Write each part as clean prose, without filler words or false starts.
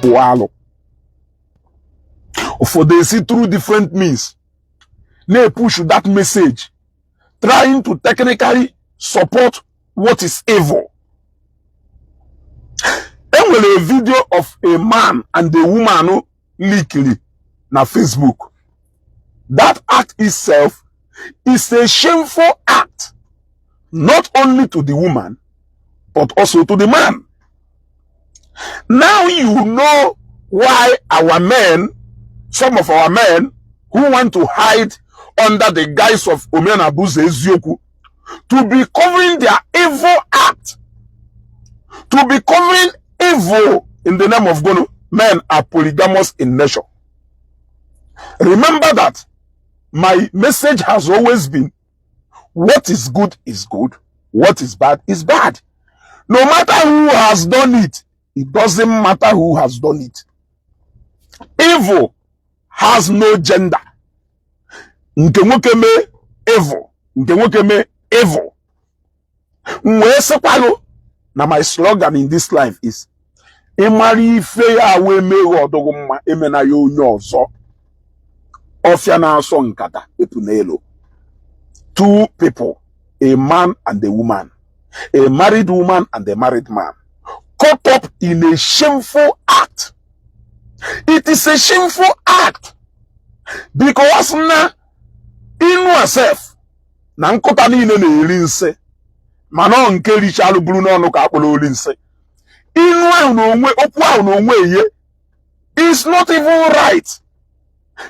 Kpụọ alụ. Ụfọdụ esi through different means na-epush that message, trying to technically support what is evil. Enwere a video of a man and a woman leaked na Facebook. That act itself is a shameful act, not only to the woman but also to the man. Now you know why our men, some of our men who want to hide under the guise of Omenabuze Eziokwu to be covering their evil act, to be covering evil in the name of God. Men are polygamous in nature. Remember that my message has always been, what is good is good, what is bad is bad. No matter who has done it, it doesn't matter who has done it. Evil has no gender. Nke nwoke mee evil, nke nwoke mee evil. M wee sịkwalụ na my slogan in this life is, ịmara ife ya wee meghe ọdụgụ mma, emena ya onye ọzọ. Ọfịa na-asọ nkata epu n'elu. Two people, a man and a woman, a married woman and a married man, caught up in a shameful act. It is a shameful act because na inu asef na nkụta niile na-eri nsị, mana ọ nke richalụ buru n'ọnụ ka akpọrọ ori nsị. Inu ahụ na onwe okwu ahụ na onwe ihe is not even right,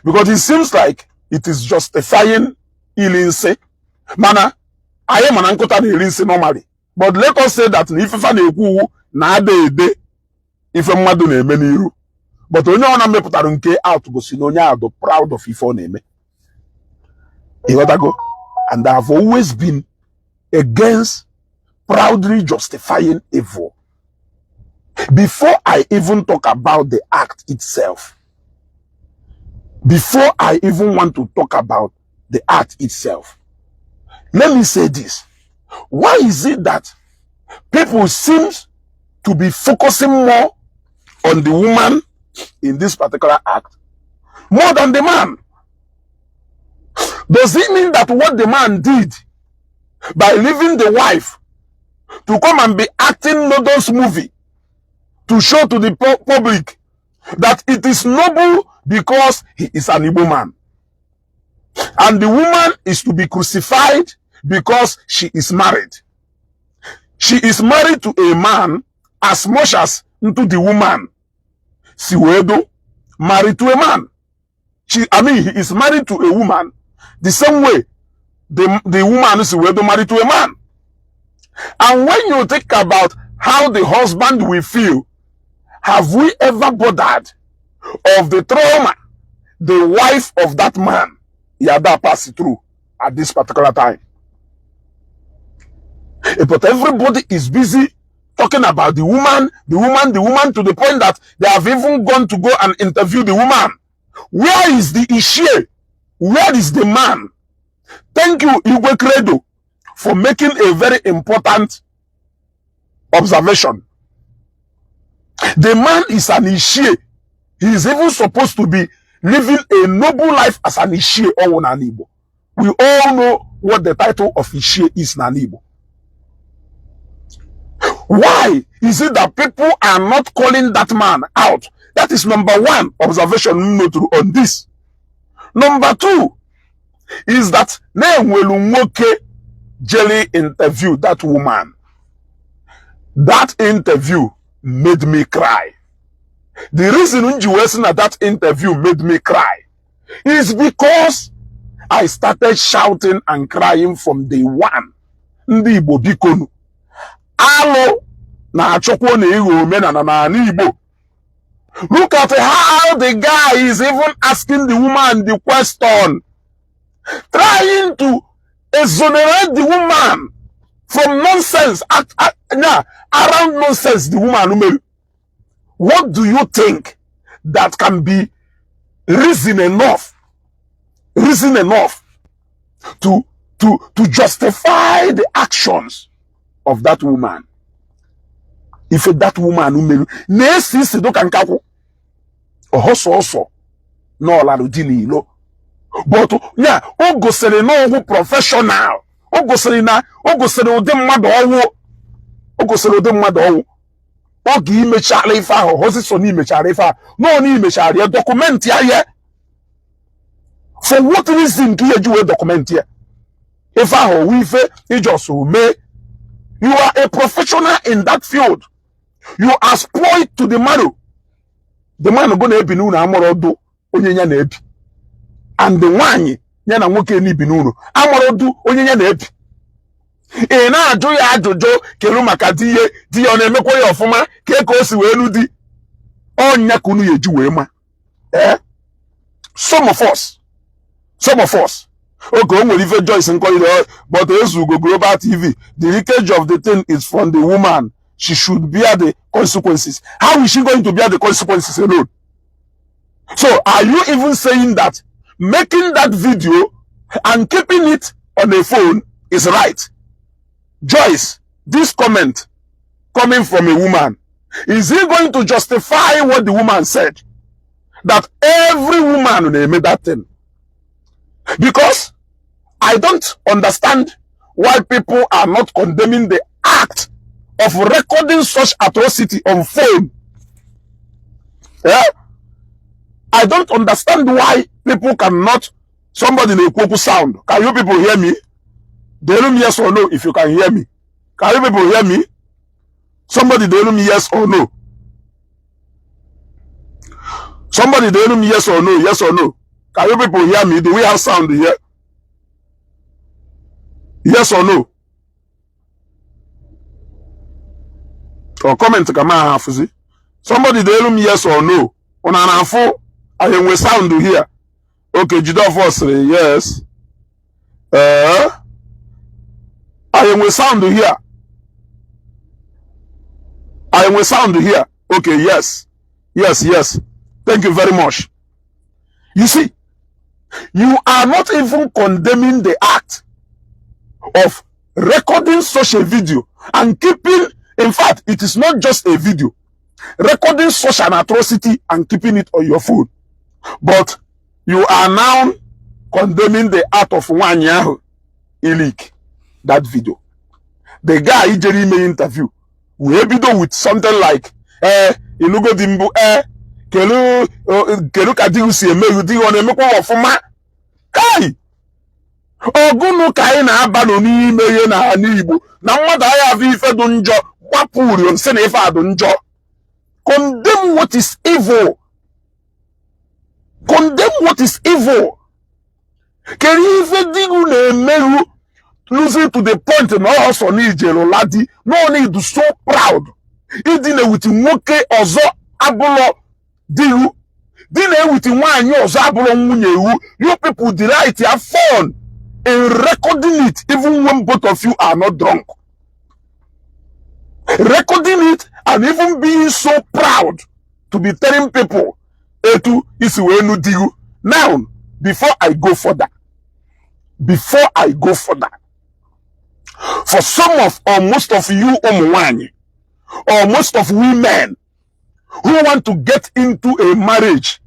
because it seems like it is justifying ili nsị, mana anyị mana nkụta na-eri nsị normally. But let us say that na ifefa na-ekwu uwu na ada ede ife mmadụ na-eme n'iru, but onye ọ na-mepụtara nke out gosi na onye ahụ dị proud of ife ọ na-eme. Ịghọtago? And I have always been against proudly justifying evil. Before I even talk about the act itself, before I even want to talk about the act itself, let me say this. Why is it that people seems to be focusing more on the woman in this particular act more than the man? Does it mean that what the man did by leaving the wife to come and be acting Noodles movie to show to the public that it is noble because he is an Igbo man, and the woman is to be crucified because she is married? She is married to a man as much as into the woman si wee do married to a man. She, I mean, he is married to a woman the same way the woman si wee do married to a man. And when you think about how the husband will feel, have we ever bothered of the trauma the wife of that man yada pass through at this particular time? But everybody is busy talking about the woman, the woman, the woman, to the point that they have even gone to go and interview the woman. Where is the Ichie? Where is the man? Thank you, Igwe Credo, for making a very important observation. The man is an Ichie. He is even supposed to be living a noble life as an Ichie or an Igbo. We all know what the title of Ichie is na Igbo. Why is it that people are not calling that man out? That is number one observation note on this. Number two is that na-enwelu nwoke jeli interview that woman. That interview made me cry. The reason m ji wee sị na that interview made me cry is because I started shouting and crying from day one. Ndị Igbo, bikonu, alụ na-achọkwa na ịghọ omenala n'ala Igbo. Look at how the guy is even asking the woman the question, trying to exonerate the woman from nonsense, yeah, around nonsense the woman mere. What do you think that can be reason enough to justify the actions of that woman? If that woman mere na-esi isi dụka nkakwụ. Ọhọsọsọ na ọlarụ di n'ilo, but ya o gosiri na ọgwụ professional, o gosiri na o gosiri ụdị mmadụ ọwụ, o gosiri ụdị mmadụ ọwụ. Oge imechara ife ahụ, hozi so na imechara ife ahụ, nọọ na imechara ya, document ya. Ya for what reason ka ihe ji wee document ya ife ahụ? Owu ife ijos mee. You are a professional in that field. You are spoiled to the marrow. The man go na-ebi n'ụlọ amụrụ ọdụ onye ya na-ebi, and the nwaanyị ya na nwoke n'ibi n'ụlọ amụrụ ọdụ onye ya na-ebi. Ị na-ajụ ya ajụjụ kelu maka di ya. Di ya ọ na-emekwa ya ọfụma? Ka o si wee lu di ọnya ka unu ya eji wee ma. Ee, some of us, okay, o nwere ife Joyce Nkoyire, but Ezugo Global TV, the leakage of the thing is from the woman. She should bear the consequences. How is she going to bear the consequences alone? So are you even saying that making that video and keeping it on a phone is right? Joyce, this comment coming from a woman, is he going to justify what the woman said, that every woman na-eme that thing? Because I don't understand why people are not condemning the act of recording such atrocity on phone. Yeah? I don't understand why people cannot. Somebody na-ekwu okwu sound. Can you people hear me? Delu m yes or no if you can hear me. Can you people hear me? Somebody delu m yes or no. Somebody delu m yes or no, yes or no. Can you people hear me? Do we have sound here? Yes or no? Or comment ka ma afụzi. Somebody delu m yes or no. Una na-afụ anyị enwe sound here? Okay, Jideofor sịrị yes. Ee, anyị enwe sound here? Anyị enwe sound here? Okay, yes. Thank you very much. You see, you are not even condemning the act of recording such a video and keeping, in fact, it is not just a video, recording such an atrocity and keeping it on your phone, but you are now condemning the act of nwaanyị ahụ leak that video. The guy jere ime interview wee bido with something like, "Ee, ịnụgo di mbụ? Ee, kelu kelu ka di si emeghu? Di ọ na-emekwa ọfụma?" Kai, ọgụnụ ka anyị na-aba nọ n'ime ihe n'ala Igbo na mmadụ agha afọ ife dị njọ, gbapụ uriom sị na ife a dị njọ. Condemn what is evil. Condemn what is evil. Kedu ife di gị na-emerụ losing to the point na ọ sọ na ijere ụla di na ọ na-edu so proud idina with nwoke ọzọ abụlọ diru, di na-ewiti nwaanyị ọzọ abụrụ nwunye iwu? You people delight, have fun in recording it, even when both of you are not drunk, recording it and even being so proud to be telling people etu isi wee nu diru. Now, before I go further, for some of or most of you ụmụ nwanyị or most of women who want to get into a marriage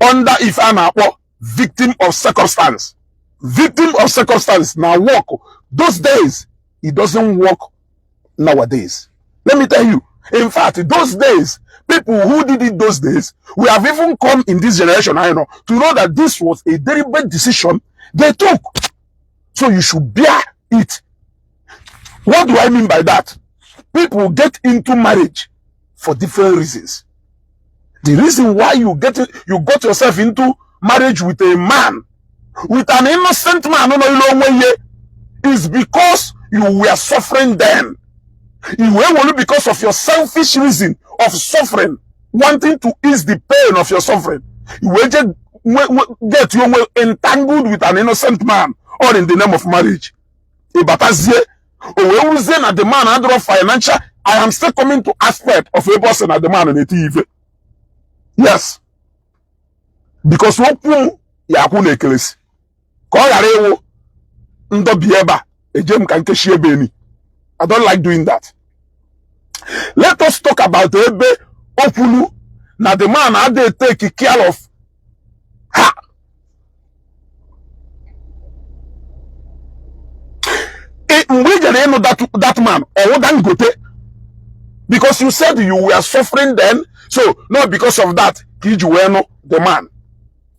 under ife a na-akpọ victim of circumstance, victim of circumstance na work those days, it doesn't work nowadays. Let me tell you, in fact, those days, people who did it those days, we have even come in this generation, I know, to know that this was a deliberate decision they took, so you should bear it. What do I mean by that? People get into marriage for different reasons. The reason why you got yourself into marriage with a man, with an innocent man, no, no, no, is because you were suffering then. You were only because of your selfish reason of suffering, wanting to ease the pain of your suffering. You were just get you entangled with an innocent man, all in the name of marriage. Ịbatazie, o wee wuzie na the man adịrọ financial. I am still coming to aspect of ebe ọ sị na the man na-eti ife. Yes, because okwu m ya akwụ na ekelesi ka ọ ghara ịwụ ndọbi ebe a eje m ka nkechi ebe eni. I don't like doing that. Let us talk about ebe o kwulu. Na the man adịghị take care of ha. Mgbe ị jere ịnụ that man, ọwụ Dangote? Because you said you were suffering then, so not because of that ka iji wee nụ the man.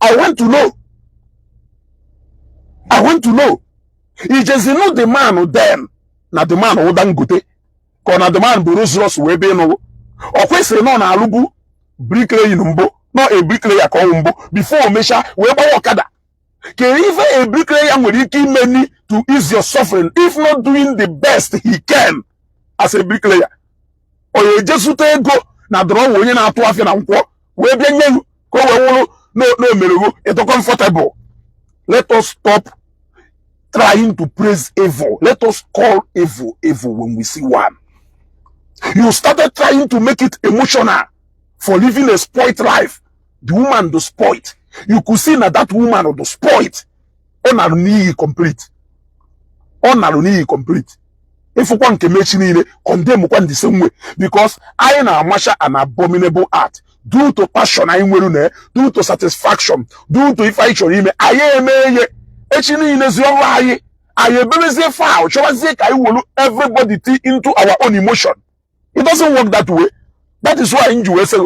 I want to know, I want to know, ijezi nụ the man then na the man wụ Dangote, ka ọ na the man bụ Rolls Royce wee bịa ịnụ? Ọ kwesịrị na ọ na-alụbu bricklaying mbụ, nọ a bricklayer ka ọwụ mbụ before o mechaa wee gbawa ọkada. Ka ife a bricklayer nwere ike imeni to ease your suffering, if not doing the best he can as a bricklayer? Ọ ya eje zụta ego na drawer onye na-atụ afịa na Nkwọ wee bịa nye ka o wee wụrụ na omerego ịtọ comfortable? Let us stop trying to praise evil. Let us call evil evil when we see one. You started trying to make it emotional for living a spoilt life. The woman the spoilt. You could see na that woman the spoilt. Ọ narụ n'iyi complete, ọ narụ n'iyi complete. Ịfụkwa nke mechi niile, condemn kwa the same way, because anyị na-amacha an abominable act due to passion anyị nwere na due to satisfaction, due to ife anyị chọrọ ime. Anyị eme ihe echi niile zi ọrụ anyị, anyị eberezie foul, chọwazie ka anyị welu everybody into our own emotion. It doesn't work that way. That is why m ji wee sị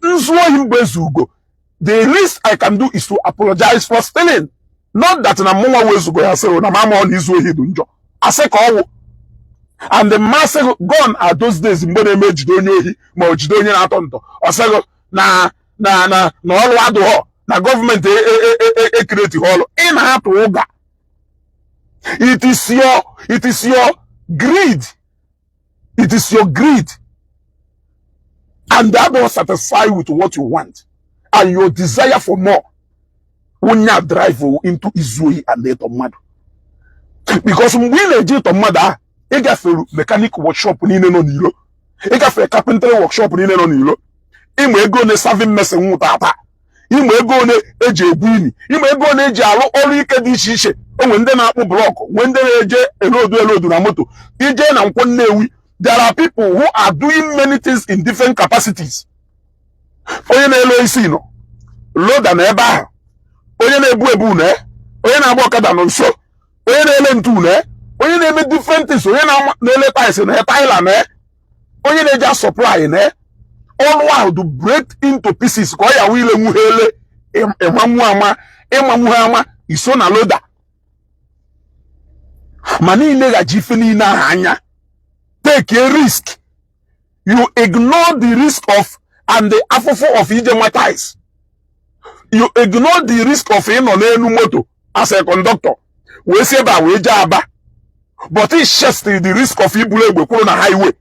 nzu ohi mbụ Ezugo, the least I can do is to apologize for stealing. Not that na mụnwa wezugo ya sịrị na mama ọ na izu ohi dị njọ, asị ka ọwụ. And the masị, gone are those days mgbe na-eme ejide onye ohi ma o jide onye na-atọ ntọ, ọ sịghị na ọrụ adụghọ na gọọmenti e-create ọrụ. Ị na-atụ ụga. It is your greed, it is your greed and that don't satisfy with what you want and your desire for more wụnya drive into izu ohi and ịtọ mmadụ. Because mgbe ị na-eji ịtọ mmadụ ahụ, ị gafere mechanic workshop niile nọ n'ilo, ị gafere carpentry workshop niile nọ n'ilo, ịma ego one serving mason nwụta ata, ịma ego one eji egwu ini, ịma ego one eji alụ ọrụ ike dị iche iche. Onwe ndị na-akpụ block, nwee ndị na-eje elodu elodu na moto ije na Nkwọ Nnewi. There are people who are doing many things in different capacities. Onye na-elo isi nọ loda na ebe ahụ, onye na-ebu ebu na, onye na-agba ọkada nọ nso, onye na-ele ntu na, onye na-eme different things, onye na-ele tiles na tiler na, onye na-eji supply na ọrụ ahụ to break into pieces ka ọ ya wile nwughele ịmanwu ama ịmanwu ha ama iso na loda. Ma niile ghaji ife niile ahụ anya, take a risk. You ignore the risk of and the afụfụ of ije nwa. You ignore the risk of ịnọ n'elu moto as a conductor wee si ebe a wee jee Aba, but it chest the risk of iburu egbe kwuru na highway.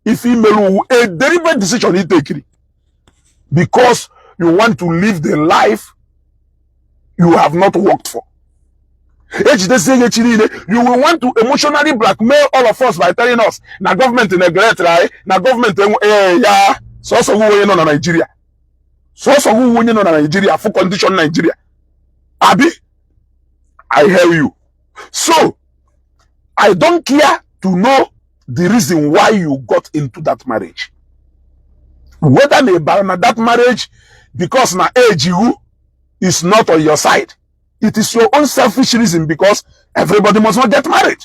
If imelu a deliberate decision i take because you want to live the life you have not worked for, ejidezie echi niile, you will want to emotionally blackmail all of us by telling us na gọọmenti neglect anyị, na gọọmenti enwe ya. Sọsọ gị onye nọ na Nigeria, sọsọ gị onye nọ na Nigeria full condition Nigeria, abi? I hear you. So I don't care to know the reason why you got into that marriage, whether na ịbara na that marriage because na age you is not on your side. It is your own selfish reason, because everybody must not get married.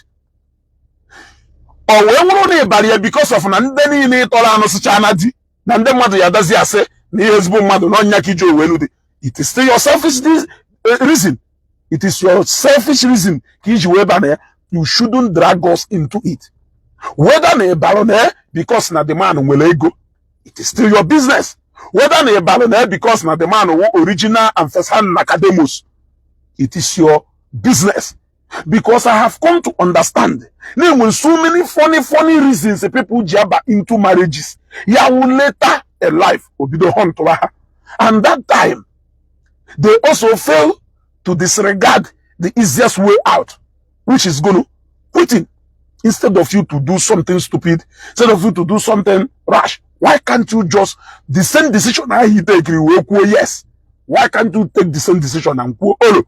Ọ wee nwụrụ na ịbara ya because of na ndị niile ịtọrọ anụ sịcha na di na ndị mmadụ ya adazi asị na ihe ezigbo mmadụ na ọnya ka iji owelu dị. It is still your selfish reason. It is your selfish reason ka iji wee ba na ya. You shouldn't drag us into it. Whether na ịbalụ na ya because na the man nwere ego, it is still your business. Whether na ịbalụ na ya because na the man wụ original and first hand academos, it is your business. Because I have come to understand na enwere so many funny funny reasons people ji aba into marriages, ya wụ later a life obido huntụrụ ha, and that time they also fail to disregard the easiest way out, which is gonna quitting. Instead of you to do something stupid, instead of you to do something rash, why can't you just the same decision ahụ take wee kwuo yes? Why can't you take the same decision and kwuo olo?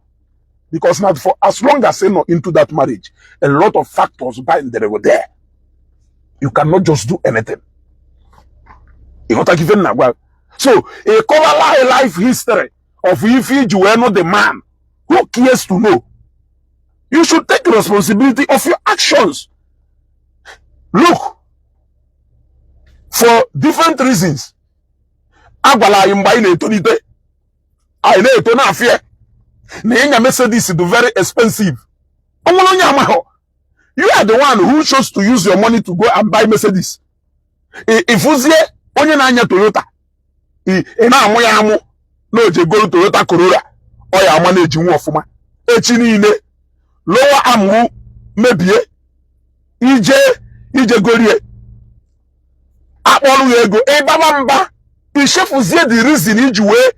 Because now, for as long as you're not into that marriage, a lot of factors bind there were there. You cannot just do anything. Ịghọta ife na gwa? So ị kọwala life history of ife iji wee nụ the man. Who cares to know? You should take responsibility of your actions. Look, for different reasons, agwala anyị mgbe anyị na-etolite, anyị na-eto na-afịa na ịnya Mercedes dị very expensive. Ọ nwere onye amaghọ? You are the one who chose to use your money to go and buy Mercedes. Ịfụzie onye na-anya Toyota, ị na-amụ ya amụ na oje goro Toyota Corolla. Ọ ya ama na-eji nwa ọfụma. Echi niile lower amụ mebie, ije ije gorie, akpọrọ ya ego, ịbaba mba, ichefuzie the reason iji wee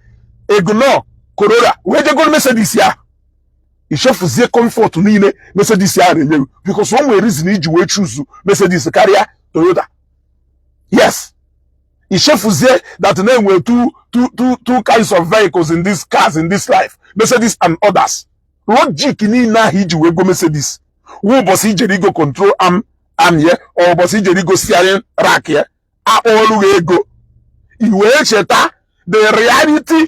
ignore Corolla wee jegoro Mercedes ya. Ichefuzie comfort niile Mercedes ya na-enye gị, because o nwere reason iji wee choose Mercedes karịa Toyota. Yes, ichefuzie that na-enwe two kinds of vehicles in this cars in this life, Mercedes and others. Logic niile ahụ iji wee go Mercedes wụ ụbọchị ijere igo control arm ye, ọ ụbọchị ijere igo steering rack ya, akpọọlụ gị ego, i wee cheta the reality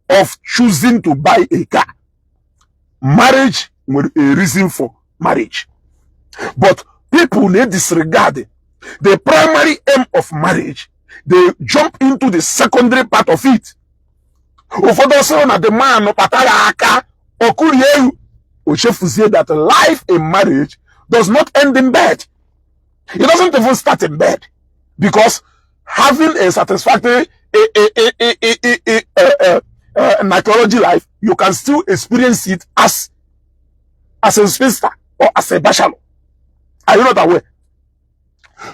of choosing to buy a car. Marriage nwere a reason for marriage, but people na disregard the primary aim of marriage. They jump into the secondary part of it. Ụfọdụ sịrị na the man kpatara aka ọkụrie ewu, o chefuzie that life in marriage does not end in bed. It doesn't even start in bed, because having a satisfactory a life, you can still experience it as a spinster or as a bachelor. Are you not aware?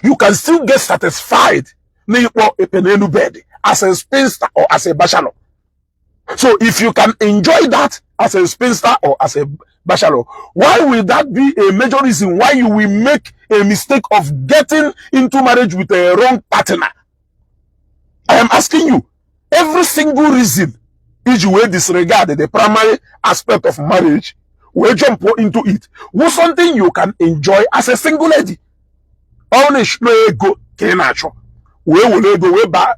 You can still get satisfied n'ịkpọ epe n'elu bed as a spinster or as a bachelor. So if you can enjoy that as a spinster or as a bachelor, why will that be a major reason why you will make a mistake of getting into marriage with a wrong partner? I am asking you. Every single reason iji wee disregard the primary aspect of marriage, wee jump into it, was something you can enjoy as a single lady. Ọ na ego ka ị na-achọ, wee were ego wee baa,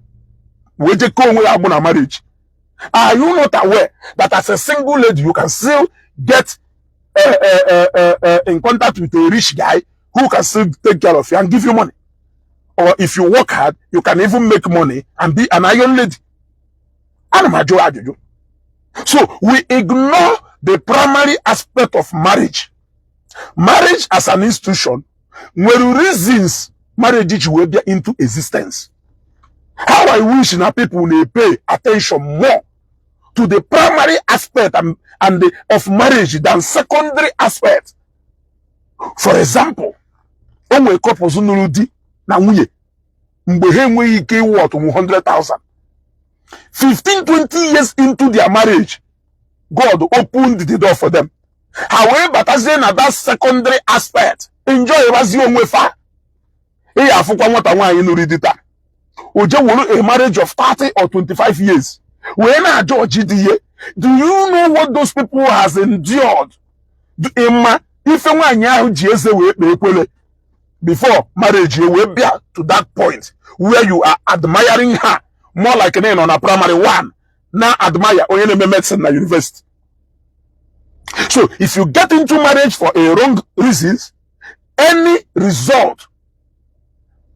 wee jekọọ onwe ya agbụ na marriage. Are you not aware that as a single lady you can still get in contact with a rich guy who can still take care of you and give you money? Or if you work hard, you can even make money and be an iron lady. Ana m ajụ ajụjụ. So we ignore the primary aspect of marriage. Marriage as an institution nwere reasons marriage ji wee bịa into existence. How I wish na people na pay attention more to the primary aspect and of marriage than secondary aspect. For example, o nwere couples nụrụ di na nwunye mgbe ha enweghị ike ịwụ ọtụnwụ 100,000. 15 20 years into their marriage, God opened the door for them. Ha wee batazie na that secondary aspect, enjoy bazie onwe fa. Ị ya afụkwa nwata nwaanyị nụrụ di taa, o je were a marriage of 30 or 25 years wee na-aja ọjị dị ihe. Do you know what those people has endured? Ịma ife nwaanyị ahụ ji eze wee kpee ekwele before marriage wee bịa to that point where you are admiring her more like na ị nọ na primary one na admire onye na-eme medicine na university? So if you get into marriage for a wrong reasons, any result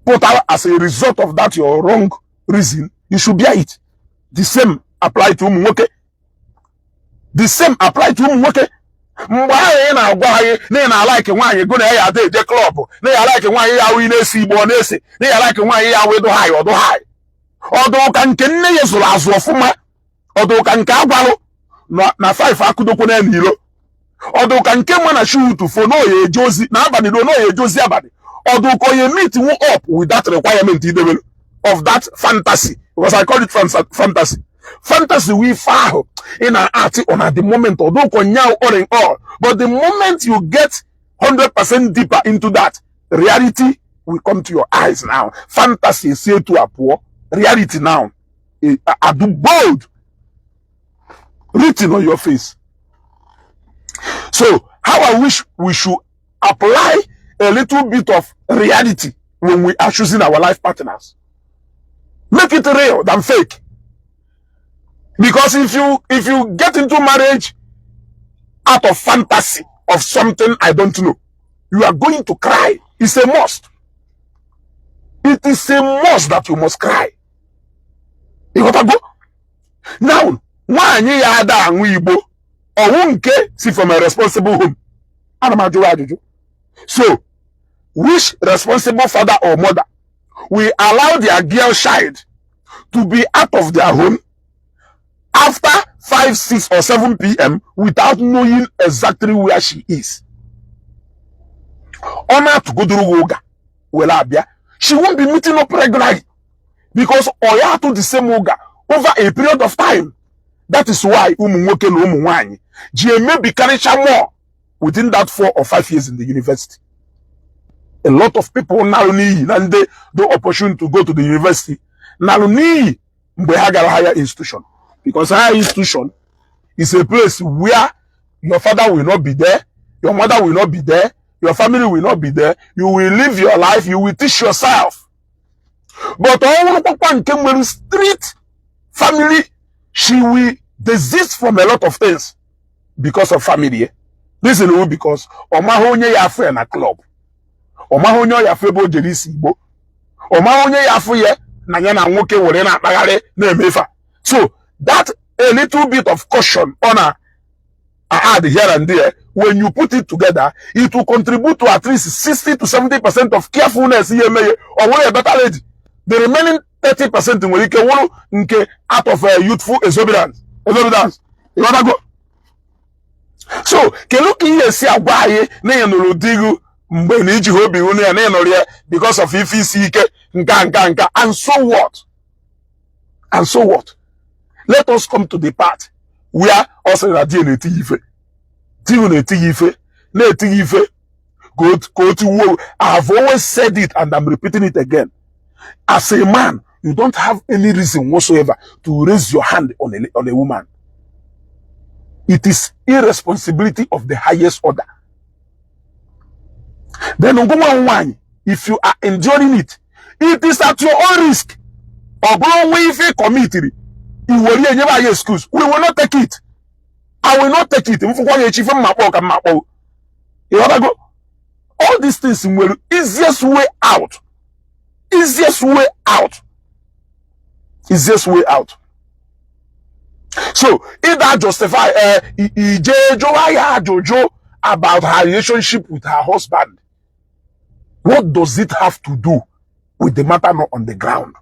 put out as a result of that your wrong reason, you should bear it. The same apply to ụmụ nwoke. The same apply to ụmụ nwoke. Mgbe ahụ ị na-agwa anyị na ị na-alike nwaanyị go na ya ada eje club, na ya alike nwaanyị ya awụ ị na-esi igbo ọ na-ese, na ya alike nwaanyị ya awụ ịdụ high ọdụ high, ọdụ ka nke nne ya zụrụ azụ ọfụma, ọdụ ka nke agwalụ na 5 akụdokwu na n'ilo, ọdụ ka nke ma na shutu fo na oya eje ozi n'abalị ruo na oya eje ozi abalị, ọdụ ka onye meet nwu up with that requirement idebelu of that fantasy, because I call it fantasy. Fantasy wi ife ahụ ị na-atị on at the moment, ọdụ ka nya all in all. But the moment you get 100% deeper into that, reality will come to your eyes. Now fantasy esi etu a pụọ, reality now adu bold written on your face. So how I wish we should apply a little bit of reality when we are choosing our life partners. Make it real than fake, because if you get into marriage out of fantasy of something I don't know, you are going to cry. It's a must. It is a must that you must cry. Ịghọtago? Now, nwaanyị ya ada aṅụ igbo ọwụ nke si from a responsible home. Ana m ajụrụ ajụjụ. So which responsible father or mother will allow their girl child to be out of their home after 5, 6 or 7 p.m. without knowing exactly where she is? Ọ na-atụgodoro gị ụga were abịa, she won't be meeting up regularly because ọ ya atụ the same ụga over a period of time. That is why ụmụ nwoke na ụmụ nwanyị ji emebikarịcha more within that 4 or 5 years in the university. A lot of people narụ n'iyi na ndị the opportunity to go to the university narụ n'iyi mgbe ha gara higher institution, because higher institution is a place where your father will not be there, your mother will not be there, your family will not be there. You will live your life, you will teach yourself. But ọ bụrụkwakwa nke nwere street family, she will desist from a lot of things because of family. Listen o, because ọ maghị onye ya afụ ya na club, ọ maghị onye ọ ya afụ ebe o jere isi igbo, ọ maghị onye ya afụ ya na ya na nwoke were na-akpagharị na-eme ife a. So that a little bit of caution ọ na add here and there, when you put it together, it will contribute to at least 60 to 70% of carefulness. Ihe emeghe ọ nwere a better lady. The remaining 30% nwere ike wụrụ nke out of a youthful exuberance. Ịghọtago? So kedu ka ihe esi agwa anyị na ị nụrụ di gị mgbe na iji obi hụ ya na ị nụrụ ya because of ife isi ike nka nka nka? And so what? And so what? Let us come to the part where ọ sịrị na di ya na-eti ya ife, di ya na-eti ya ife, na-eti ya ife ka o tiwuo. I have always said it and I'm repeating it again: as a man, you don't have any reason whatsoever to raise your hand on a woman. It is irresponsibility of the highest order. Then ngwa nwaanyị, if you are enduring it, it is at your own risk. Ọ bụrụ nwa ife commitiri i were enyebe anyị excuse, we will not take it. I will not take it. Mfụkwa ya echi, ife mma kpọọ ka mma kpọọ. Ịghọtago? All these things nwere easiest way out, easiest way out, easiest way out. So either justify ije jụwa ya ajụjụ about her relationship with her husband, what does it have to do with the matter not on the ground?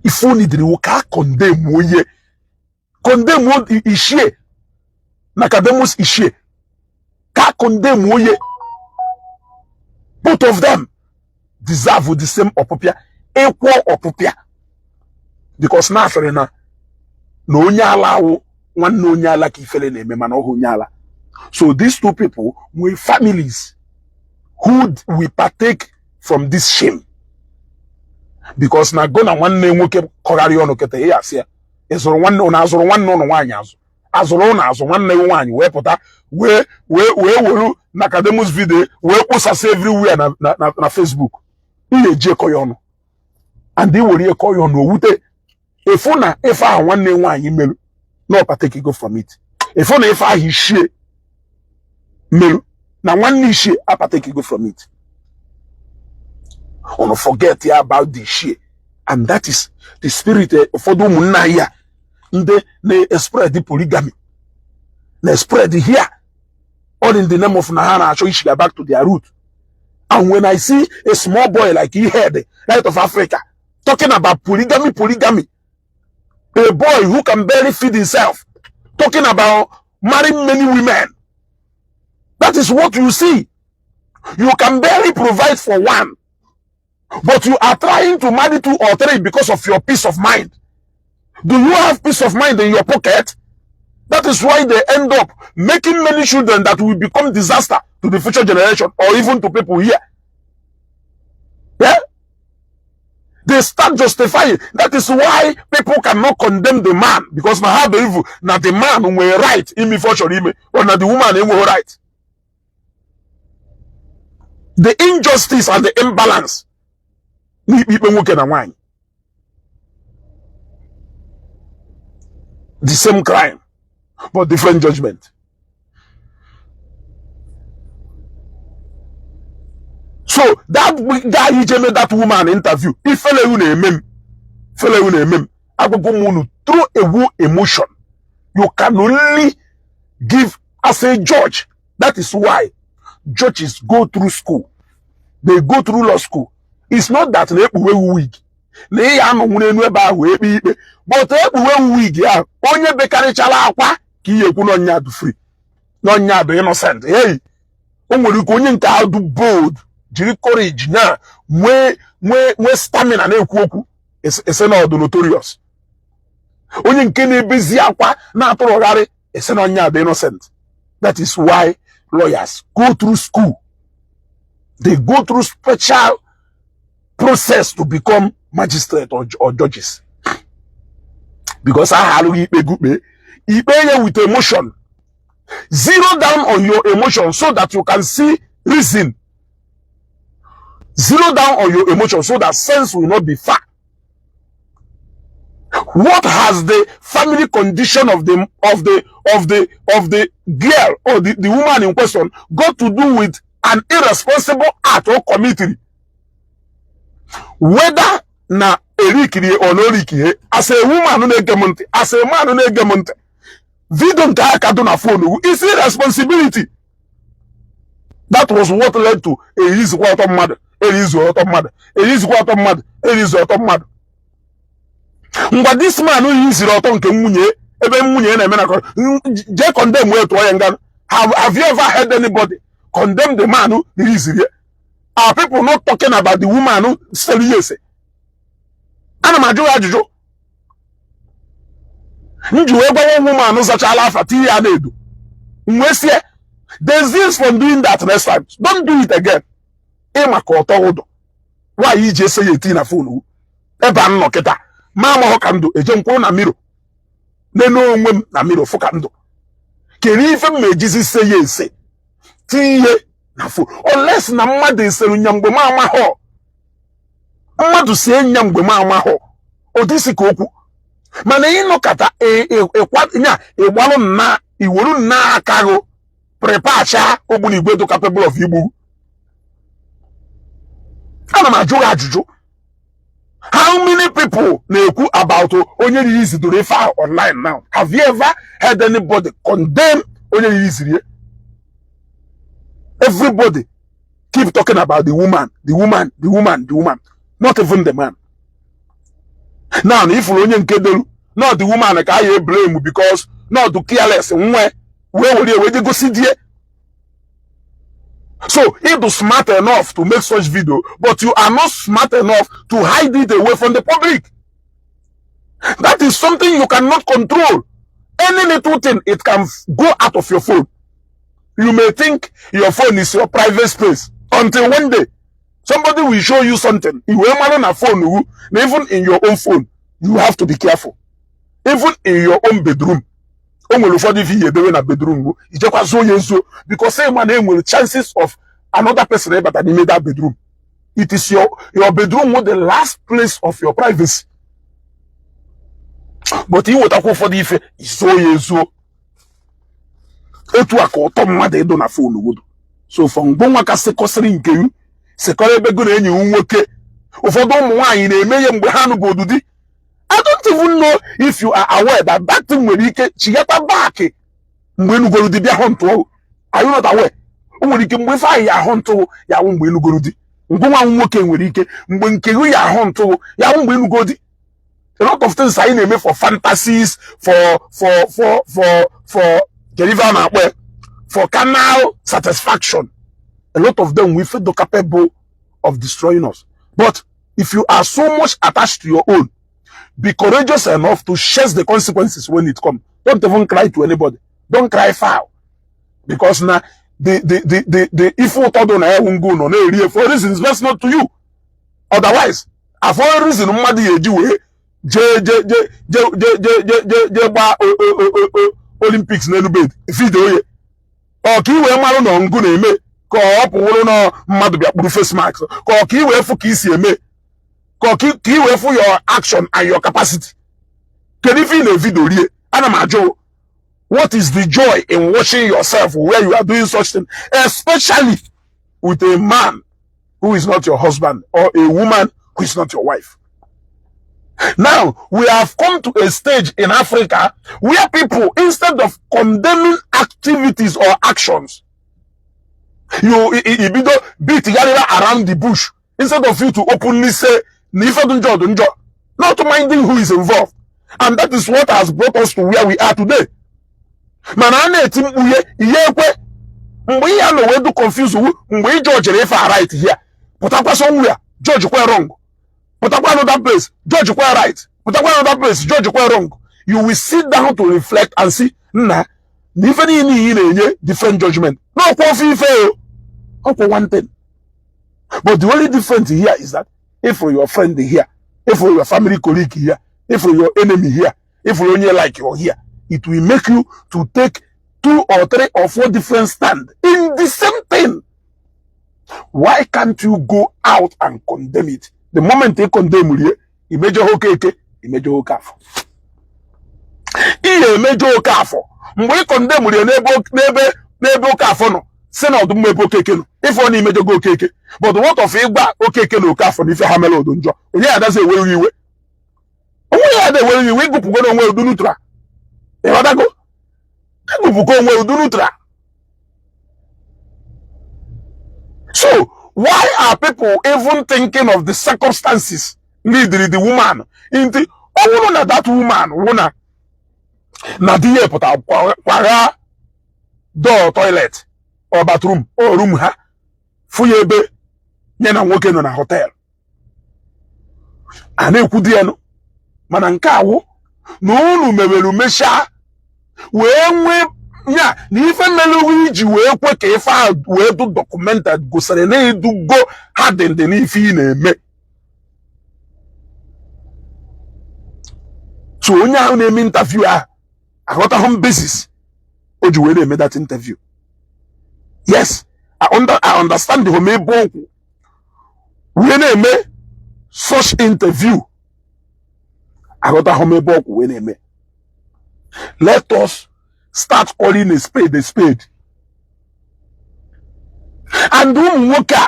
Ife onidiri ka a condemn onye, condemn ishie na Nicodemus ishie, ka condemn onye. Both of them deserve the same ọpụpịa, equal ọpụpịa, because na asịrị na na onye ala awụ nwanne onye ala ka ifele na-eme, mana ọhụ onye ala. So these two people nwere families who will partake from this shame, because na go na nwanne nwoke kọgharị ọnụ kịta ya, asị ya ịzụrụ nwanne ụnụ, azụrụ nwanne ụnụ nwaanyị, azụ azụrụ ụnụ, azụ nwanne gị nwaanyị, wee pụta wee were Nicodemus video wee kpụsasị everywhere na Facebook. Ị ga-eji ekọ ya ọnụ and ị were ekọ ya ọnụ owute ịfụ na ife ahụ nwanne nwaanyị merụ na ọ partake go from it. Ịfụ na ife ahụ ishie merụ na nwanne ishie apartake go from it. Unu forget ya about the ishie, and that is the spirit. Ụfọdụ ụmụnna anyị a ndị na-spread polygamy na-spread here, all in the name of na ha na-achọ ishiga back to their root. And when I see a small boy like Ihed, Light of Africa, talking about polygamy, polygamy, a boy who can barely feed himself talking about marrying many women, that is what you see. You can barely provide for one, but you are trying to marry two or three because of your peace of mind. Do you have peace of mind in your pocket? That is why they end up making many children that will become disaster to the future generation or even to people here. Yeah? They start justifying. That is why people cannot condemn the man, because na how the evil na the man nwere right ime ife ọ chọrọ ime, but na the woman enweghị right. The injustice and the imbalance n'ikpe ikpe nwoke na nwaanyị. The same crime, but different judgment. So that guy ije that woman interview, ifele na-eme m, ifele na-eme m. Agwagwo m unu, through ewu emotion you can only give as a judge. That is why judges go through school, they go through law school. It's not that na ekpuwe wig na ị ya anọ nwere enu ebe ahụ ekpe ikpe, but ekpuwe wig ahụ, onye bekarịchara akwa ka ihe ekwu n'ọnya dị free, n'ọnya dị innocent. Hey, o nwere ike onye nke ahụ dị bold, jiri courage na nwee nwee nwee stamina na-ekwu okwu, ese na ọdụ notorious. Onye nke na-ebezi akwa na-atụrụgharị, ese na ọnya dị innocent. That is why lawyers go through school. They go through special process to become magistrate or judges, because aha alụghị ikpe gukpe ikpe ya with emotion. Zero down on your emotion so that you can see reason. Zero down on your emotion so that sense will not be far. What has the family condition of the girl or the woman in question got to do with an irresponsible act or committed? Whether na erikiri or no erikirie, as a woman na-ege m ntị, as a man na-ege m ntị, video nke aka dị na phone is irresponsibility. That was what led to erizikwa ọtọ mmadụ, erizu ọtọ mmadụ, erizikwa ọtọ mmadụ, erizu ọtọ mmadụ. Ngwa, this man yiziri ọtọ nke nwunye ebe nwunye na-eme na jee condemn wee tụọ ya nga. Have you ever heard anybody condemn the man who released it? Are people not talking about the woman who sere ya ese? Ana m ajụ ya ajụjụ m ji wee gwawa woman zachala afa tinye ya na-edo m wee sie desist from doing that next time. Don't do it again. Ịma ka ọtọ ụdọ nwaanyị iji ese ya eti na phone ebe a nọ kịta ma amahụ ka ndụ eje nkwụrụ na mirror nene onwe m na mirror fụ ka ndụ kedu ife m ma ejizi se ya ese tinye na phone, unless na mmadụ esere nya mgbe m amahụ. Mmadụ sie nya mgbe m amahụ ụdị ka okwu, mana ịnọkọta nya ịgbalụ nna iweru nna aka gụ prepacha ogbunigwe dị capable of igbu. Ana m ajụ gị ajụjụ, how many people na-ekwu about onye riri izidoro ife ahụ online now? Have you ever heard anybody condemn onye riri iziri? Everybody keep talking about the woman, the woman, the woman, the woman, not even the man. Now ifuru onye nke delu not the woman ka a ya blame because not the careless nwe wee were wee je gosi die. So it is smart enough to make such video, but you are not smart enough to hide it away from the public. That is something you cannot control. Any little thing, it can go out of your phone. You may think your phone is your private space until one day somebody will show you something. You will na phone, even in your own phone, you have to be careful. Even in your own bedroom, o nwere ụfọdụ ife ihe edewe na bedroom ijekwa zuo ya ezuo, because ma na enwere chances of another person ịbata n'ime that bedroom. It is your bedroom with the last place of your privacy, but iwetakwa ụfọdụ ife izuo ya ezuo. Etu a ka ụtọ mmadụ ịdụ na phone godo. So for mgbe nwa ka sekọsịrị nke m sekọrọ ebe go na enyi m nwoke, ụfọdụ ụmụ nwaanyị na-eme ihe mgbe ha nụgodu di. I don't even know if you are aware that that thing nwere ike chigata back mgbe enugoro di bịa hụ ntụ. Are you not aware? O nwere ike mgbe ife ahụ ya ahụ ntụ ya wụ mgbe enugoro di. Ngwa, nwa nwoke nwere ike mgbe nke gị ya ahụ ntụ ya wụ mgbe enugoro di. A lot of things anyị na-eme for fantasies, for kedu ife a na-akpọ ya, for carnal satisfaction, a lot of them we feel capable of destroying us. But if you are so much attached to your own, be courageous enough to chase the consequences when it comes. Don't even cry to anybody. Don't cry foul, because na the ife ụtọ dị na ya ngo nọ na-eri for reasons best not to you. Otherwise, afọ reason mmadụ ya eji wee jee jee jee jee jee jee jee jee jee gbaa Olympics n'elu bed video ye ọ ka i wee marụ na ngụ na-eme ka ọ pụwụrụ na mmadụ bịa kpuru face mask, ka ọ ka i wee fụ ka i si eme, ka ọ ka i wee fụ your action and your capacity. Kedu ife ị na-evideo rie? Ana m ajụ, what is the joy in watching yourself where you are doing such thing, especially with a man who is not your husband or a woman who is not your wife? Now, we have come to a stage in Africa where people, instead of condemning activities or actions, you ibido beat around the bush instead of you to openly say, "Na ife dị njọ dị njọ," not minding who is involved. And that is what has brought us to where we are today. Mana a na-eti mkpu ihe ihe ekwe mgbe ihe a nọ wee du confuse wu mgbe ị judgere ife a right here, pụtakwa somewhere judge kwa wrong, pụtakwa another place judge kwa right, pụtakwa another place judge kwa wrong. You will sit down to reflect and see nna na ife niile ị na-enye different judgment n'ọkwa ofe ife o ọkwa one thing. But the only difference here is that if for your friend here, if for your family colleague here, if for your enemy here, if for onye like you here, it will make you to take two or three or four different stand in the same thing. Why can't you go out and condemn it? The moment they condemn rie, imejọ Okeke, imejọ Okafọ, ihe emejọ Okafọ. Mgbe ị condemn rie n'ebe Okafọ nọ, si na ọdụm ebe Okeke nọ, ife ọ na-imejọgo Okeke. But what of ịgba Okeke na Okafọ na ife ha mere odo njọ? Onye ya adazi eweghị iwe, onwe ya ada eweghị iwe. Ịgụpụgo na onwe udu neutral, ịghọtago? Ịgụpụgo onwe udu neutral. So why are people even thinking of the circumstances lead the woman into ọ bụrụ na that woman wụ na di ya pụta kwagha door toilet or bathroom or room ha, fụ ya ebe nye na nwoke nọ na hotel a na-ekwu di ya nụ. Mana nke awụ na unu mewere mechaa wee nwee ya na ife mere iji wee kwe ka ife a wee du documented gosiri na edugo ha dị ndị n'ife ị na-eme. So onye ahụ na-eme interview ahụ aghọtaghị m basis o ji wee na-eme that interview. Yes, I understand the home ebe okwu wee na-eme such interview. Aghọtaghị m ebe okwu wee na-eme. Let us start calling a spade a spade. And ụmụ nwoke a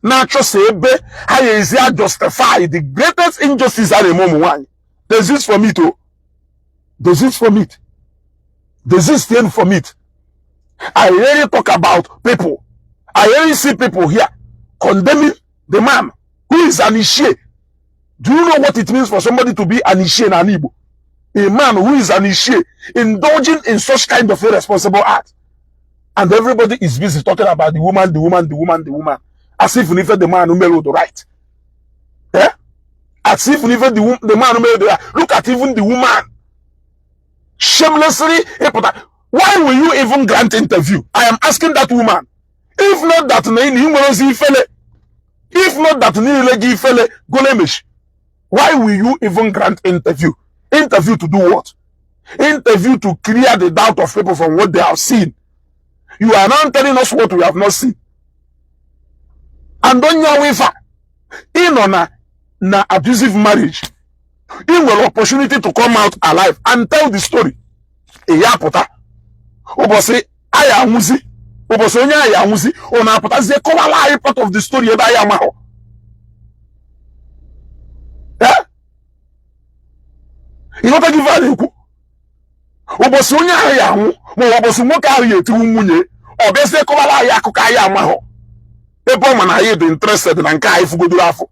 na-achọsa ebe ha ga-esi a justify the greatest injustice a na-eme ụmụ nwaanyị. Desist from it, oh. Desist from it. Desist from it. I really talk about people. I really see people here condemning the man who is an Ishie. Do you know what it means for somebody to be an Ishie in Igbo? A man who is an Ishie indulging in such kind of irresponsible act. And everybody is busy talking about the woman, the woman, the woman, the woman. As if even the man who made the right. Eh? As if even the man who made the right. Look at even the woman. Shamelessly. Why will you even grant interview? I am asking that woman. If not that if not that golemish, why will you even grant interview? Interview to do what? Interview to clear the doubt of people from what they have seen. You are now telling us what we have not seen. And don't you in on na abusive marriage, you will opportunity to come out alive and tell the story. Ya pụta ụbọchị anyị anwụzi, ụbọchị onye anyị anwụzi, ọ na-apụtazie kọwara anyị part of the story ebe anyị amahụ. Ịghọta gị ife a na-ekwu? Ụbọchị onye ahụ ya anwụ, ma ọ ụbọchị nwoke ahụ ya etiwu nwunye, ọ bịazie kọwara anyị akụkọ anyị amahụ, ebe ọ ma na anyị dị interested na nke anyị fụgodoro afọ.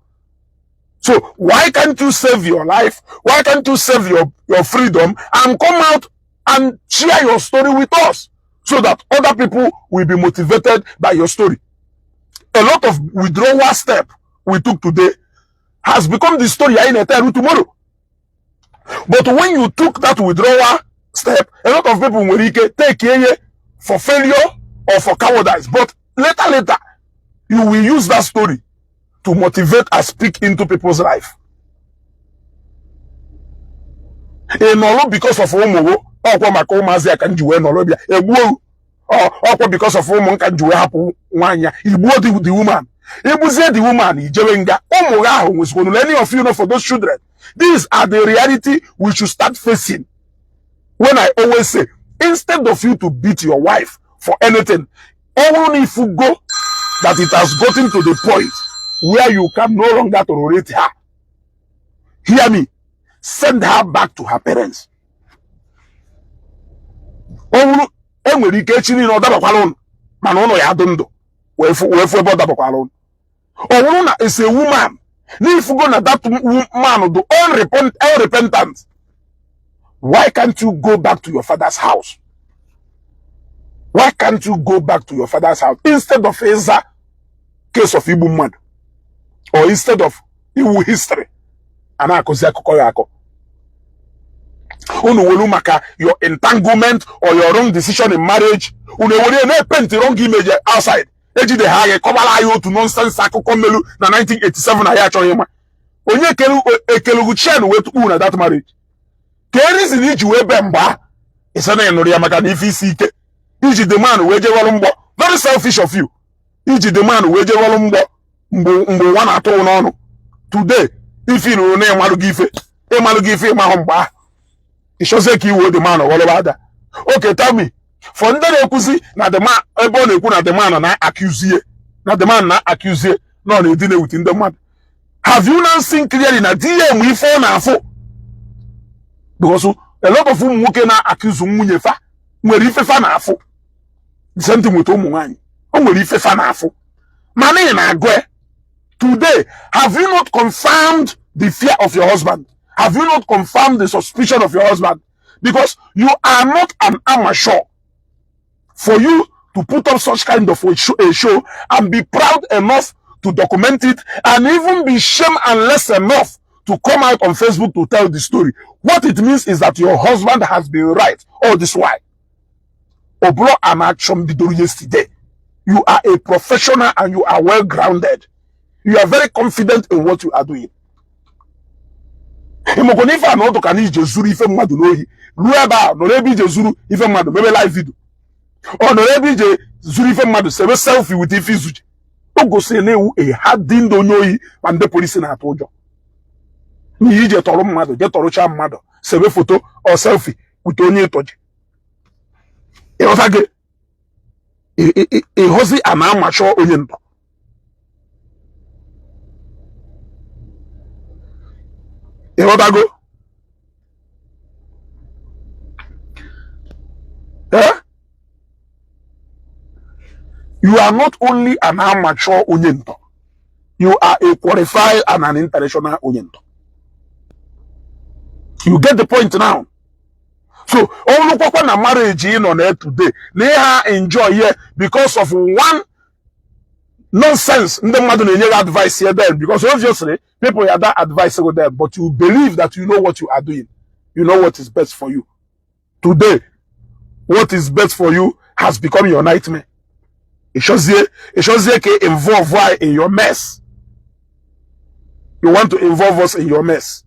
So why can't you save your life? Why can't you save your freedom and come out and share your story with us so that other people will be motivated by your story? A lot of withdrawal step we took today has become the story I tell you tomorrow. But when you took that withdrawal step, a lot of people will take it for failure or for cowardice. But later, you will use that story to motivate and speak into people's life. Ị nọrọ because of ụmụ ọkwa maka ụmụazị ya ka m ji wee nọrọ bịa egbuo ọkwa because of ụmụ nka m ji wee hapụ nwaanyị ya igbuo the woman, igbuzie the woman, ijewe nga ụmụ gị ahụ nwezikwanụ. Any of you know for those children? These are the reality we should start facing. When I always say, instead of you to beat your wife for anything, ọ bụrụ na if you go that it has gotten to the point where you can no longer tolerate her, hear me, send her back to her parents. Ọ bụrụ enwere ike echi niile ọ dabakwala ụnụ, mana ụnụ ya adụ ndụ wee fụ ebe ọ dabakwala ụnụ. Ọ bụrụ na as a woman na ifugo na that man do unrepentant, why can't you go back to your father's house? Why can't you go back to your father's house instead of ịza case of igbu mmadụ, or instead of iwu history a na-akụzi akụkọ ya akọ? Unu welu maka your entanglement or your wrong decision in marriage, unu ewere na-epaint wrong image outside. Ejide ha gị kọbara anyị otu nonsense akụkọ mmelu na 1987 na ya achọghị ịma onye ekelugu chen wee tukpu na that marriage. Ka reason iji wee bee mgba ịsị na ị nụrụ ya maka na ife isi ike, iji the man wee jewelụ mgbọ. Very selfish of you, iji the man wee jewelụ mgbọ mgbe mgbe ụwa na-atụ n'ọnụ. Today ife nụrụ na ịmalụ gị ife, ịmalụ gị ife, ịmahụ mgbe ahụ ịchọzie ka iwe the man ọghọlọba ada. Okay, tell me, for ndị na-ekwuzi na the man, ebe ọ na-ekwu na the man na-accuse, na the man na-accuse na ọ na-edina with ndị mmadụ, have you now seen clearly na di ya enwe ife ọ na-afụ? Because a lot of ụmụ nwoke na-accuse nwunye fa nwere ife fa na-afụ. The same thing with ụmụ nwaanyị, o nwere ife fa na-afụ, mana ị na-agụ. Today, have you not confirmed the fear of your husband? Have you not confirmed the suspicion of your husband? Because you are not an amateur for you to put up such kind of a show and be proud enough to document it and even be shame and less enough to come out on Facebook to tell the story. What it means is that your husband has been right all this while. Obro an action bidoro yesterday. You are a professional and you are well grounded. You are very confident in what you are doing. Ịmakwa na ife a na ọdụ ka na ije zuru ife mmadụ n'ohi, ruo ebe a nọrọ ebe ije zuru ife mmadụ mebe live video, ọ nọrọ ebe ije zuru ife mmadụ sebe selfie with ife izuje, o gosiri na ewu a hardened onye ohi, ma ndị polisi na-atụ ụjọ n'ihi ije tọrọ mmadụ, je tọrụcha mmadụ, sebe foto ọ selfie with onye ịtọji. Ịghọta gị? Ịhụzi a na-amachọ onye ntọ. Ịghọtago? Eh? You are not only an amateur onye ntọ, you are a qualified and an international onye ntọ. You get the point now? So ọlụkwakwa na marriage ị nọ na today na ịha enjoy here because of one nonsense ndị mmadụ na-enye gị advice here then, because obviously people are that advice go there, but you believe that you know what you are doing, you know what is best for you. Today, what is best for you has become your nightmare. Ịchọzie ka involve why in your mess. You want to involve us in your mess.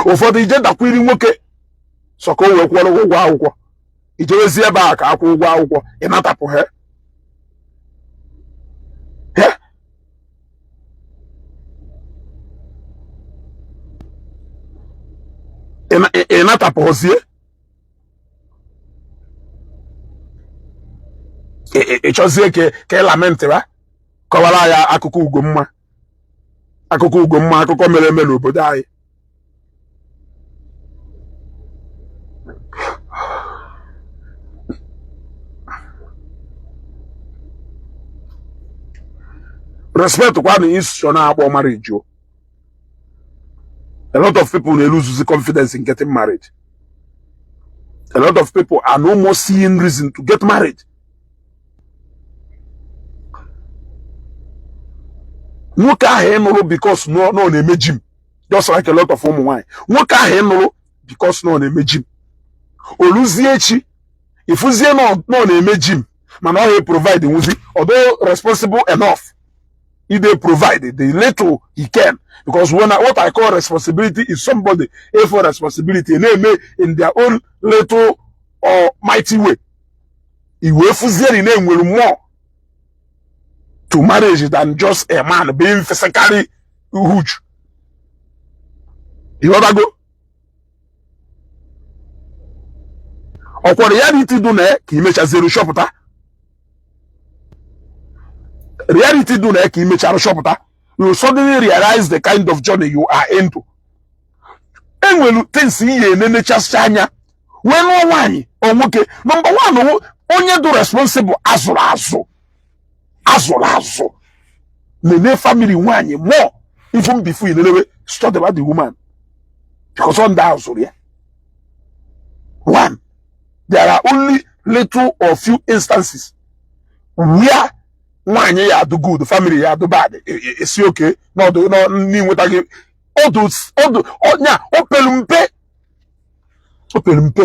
Ụfọdụ ije dakwiri nwoke sọ ka o wee kwụọrọ gị ụgwọ akwụkwọ, ijewezi ebe a ka akwụ ụgwọ akwụkwọ, ị natapụ ha. Ị natapụzie, ị chọzie ka ị lamentịra, kọwara ya akụkọ Ugomma, akụkọ Ugomma, akụkọ mere eme n'obodo anyị. Respect kwa na institution na-akpọ marriage o. A lot of people na-eluzuzi confidence in getting married. A lot of people are no more seeing reason to get married. Nwoke ahụ ị nụrụ because na ọ na-eme gym, just like a lot of ụmụ nwaanyị, nwoke ahụ ị nụrụ because na ọ na-eme gym, oluzie echi ịfụzie na ọ na-eme gym, mana ọ provide nwuzi, although responsible enough, he dey provide the little he can, because what I call responsibility is somebody a for responsibility na-eme in their own little or mighty way. I wee fụzie na na-enwere more to marriage than just a man being physically huge. Ịghọtago? Ọkwa reality dụ na ka imechaziru chọpụta. Reality dụ na ka imechara chọpụta. You suddenly realize the kind of journey you are into. Enwere things ihe enenechasị anya wee nụọ nwaanyị or nwoke. Number one, onye dụ responsible azụrụ azụ azụrụ azụ nene family nwaanyị more even before you nenewe study about the woman, because ọ ndị azụrụ ya. One, there are only little or few instances where nwaanyị ya adụ good, family ya adụ bad, esi oke n'ọdụ n'inweta gị ọdụ ọdụ ọnya opelu mpe opelu mpe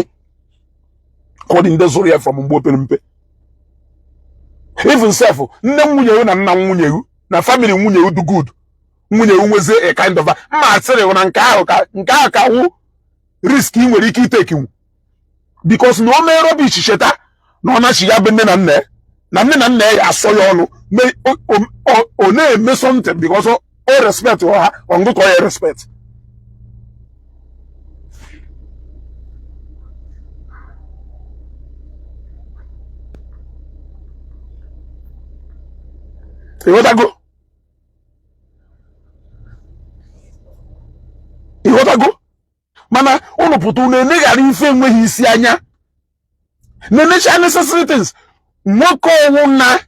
ka ọ dị ndị zụrụ ya from mgbe opelu mpe. Even sef, nne nwunye na nna nwunye na family nwunye do good, nwunye nwezie a kind of mma asịrị na nke ahụ ka nke ahụ ka wụ risk ị nwere ike itekinwu, because na o mee rubbish, cheta na ọ nachi ya bụ nne na nna na nne na nna ya asọ ya ọnụ, ọ na-eme something because o respect ha, ọngụkọ ya respect. Ịghọtago? Ịghọtago? Mana unu pụta unu eneghara ife enweghị isi anya, na-enecha necessary things. Nwoke ọwụ na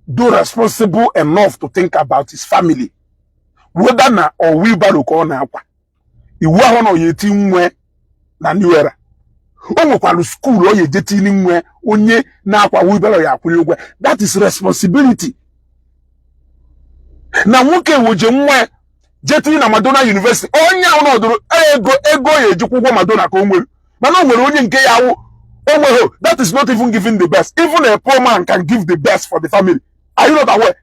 do responsible enough to think about his family, whether na ọ wheelbarrow ka ọ na-akwa, iwu ahụ na ọ ya eti nwe na new era, o nwekwara school ọ ya eje tinye nwe. Onye na-akwa wheelbarrow ya akwụrụ ụgwọ. That is responsibility. Na nwoke woje nwa jetiri na Madonna University, onye ahụ nọdụrụ ego ego ya ejikwa ụgwọ Madonna ka o nwere, mana o nwere onye nke ya awụ o nweghị. That is not even giving the best. Even a poor man can give the best for the family. Are you not aware?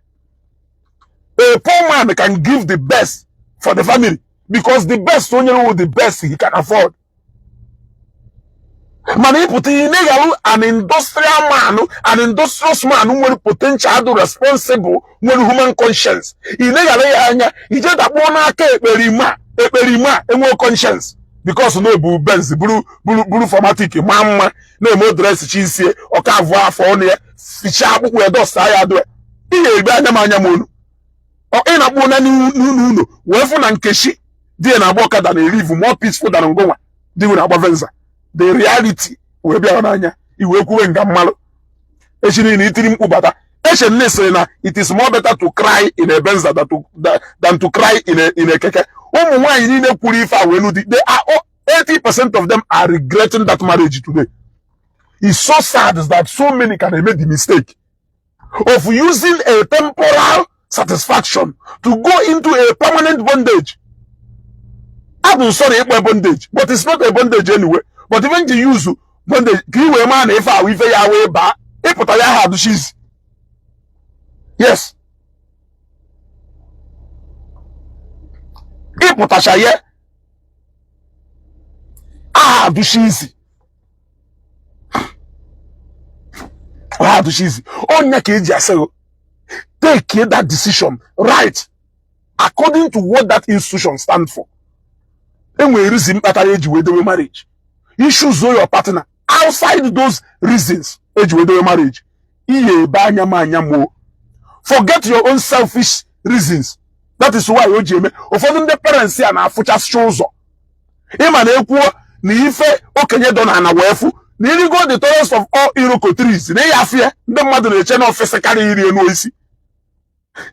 A poor man can give the best for the family because the best onye nwe the best he can afford. Mana ịpụta ihe na-egharụ an industrial man, an industrious man nwere potential, dị responsible, nwere human conscience, ị na-eghara ya anya, ije dakpuo n'aka ekperima. Ekperima enwe conscience because na obu Benz, buru buru buru 4Matic, maa mma, na-eme dress chisie ọka avụ afọ ọnụ ya, fichaa akpụkpọ ya, dọsa ya, dụ ị ga-ebe anya m anya m onu. Ị na-akpụ na n'ụlọ ụlọ wee fụ na Nkechi di ya na-agba ọkada na erivu more peaceful than ngụnwa di na-agba Venza. The reality wee bịara n'anya, iwee kwuwe nga mmalụ echi niile itiri mkpu bata eche nne sịrị na it is more better to cry in a Benza than to cry in a keke. Ụmụ nwaanyị niile kwuru ife a wee nụ di, they are 80% of them are regretting that marriage today. It's so sad that so many can make the mistake of using a temporal satisfaction to go into a permanent bondage. I'm sorry, ịkpọ bondage, but it's not a bondage anyway. But even to use bondage, ka i wee maa na ife ahụ ife ya wee baa ịpụta ya ha adụchizi. Yes. Ịpụtacha ya aha adụchizi. Aha adụchizi. Onye ka eji asị take that decision right according to what that institution stand for. Enwere reason kpatara eji wee dowe marriage. You choose your partner outside those reasons eji wee dowe marriage. Ihe ebe anya m anya m. Forget your own selfish reasons. That is why o ji eme ụfọdụ ndị parents ya na-afụchasị ụzọ. Ịma na ekwuo na ife okenye dọ na ana wee fụ na irigo the tallest of all iroko trees na ịya afịa, ndị mmadụ na-eche na ọfịsị karịa iri enu isi.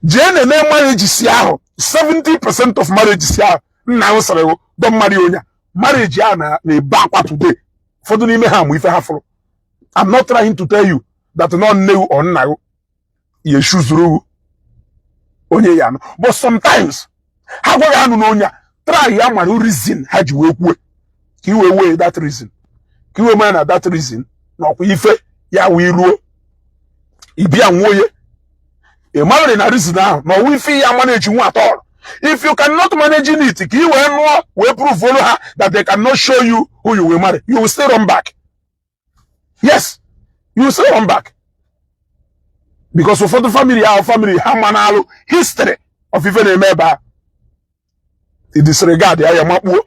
Jee na-eme marriage ahụ, 70% of marriages ahụ nna ahụ sịrị dọ mmadụ onye marriage ahụ na-ebe akwa today. Ụfọdụ n'ime ha mụ ife ha fụrụ. I'm not trying to tell you that nọ nne or nna ya eshuzuru onye ya anụ, but sometimes ha gwaghị anụ na onye a try ya mara reason ha ji wee kwue, ka i wee wee that reason, ka i wee mara na that reason na ọkwa ife ya wee ruo ibia nwoye. Ị marịrị na reason ahụ na ọwa ife ya manage nwa at all. If you cannot manage it, ka i wee nụọ wee prove olu ha that they cannot show you who you will marry, you will still run back. Yes, you will still run back because ụfọdụ family ahụ family ha ma na-alụ history of ife na-eme ebe a. Disregard ya, ya makpuo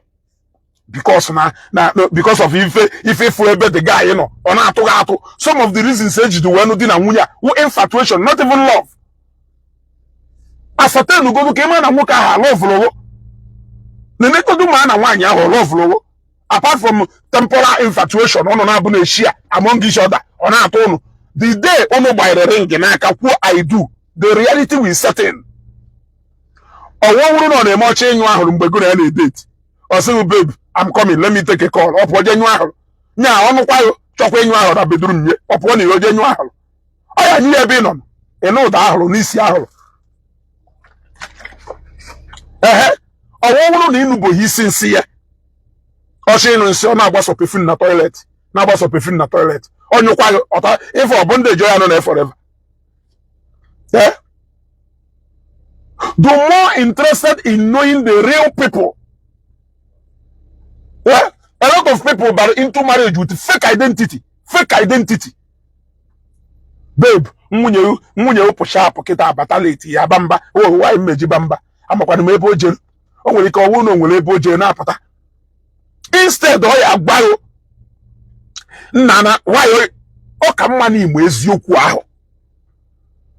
because na no, because of ife ịfụ ebe the guy nọ, ọ na-atụ gị atụ. Some of the reasons ejide wee nụ di na nwunye a wụ infatuation, not even love. Ascertain ka ịma na nwoke ahụ alọvụlụwo na-enegodu ma na nwaanyị ahụ ọlọvụlụwo, apart from temporal infatuation ọ nọ na-abụ na-eshia among each other, ọ na-atụ ụnụ. The day ụnụ gbanyere ring n'aka, kwuo "I do", the reality will set in. Ọwụ wụrụ na ọ na-eme ọchọ ịnyụ ahụrụ mgbe gụ na ya na-edate, ọ sịghị, "Babe, I'm coming, let me take a call." Ọ pụọ jee nyụọ ahụrụ nya ọnụkwa ya, chọkwa ịnyụ ahụrụ na bedroom nye, ọ pụọ na iro jee nyụọ ahụrụ. Ọ ya nye ya ebe ị nọ, ịnụ ụda ahụrụ n'isi ahụrụ. Ehe, ọwụ wụrụ na ịnụboghi isi nsị ya, ọchọ ịnụ nsị, ọ na-agbasọ perfume na toilet, na-agbasọ perfume na toilet, ọ nyụkwa gị ọta ife ọ bụ ndị ejo ya nọ na forever. Eh? The more interested in knowing the real people. Yeah? A lot of people are into marriage with fake identity. Fake identity. Babe, nwunye pụcha apụ kịta abata late, ya ba mba o nwaanyị mmeji ba mba, amakwana m ebe o jere. O nwere ike ọwụ na o nwere ebe o jere na-apụta. Instead ọ ya agwaghị nna na nwaanyị, ọ ka mma na igbo eziokwu ahụ.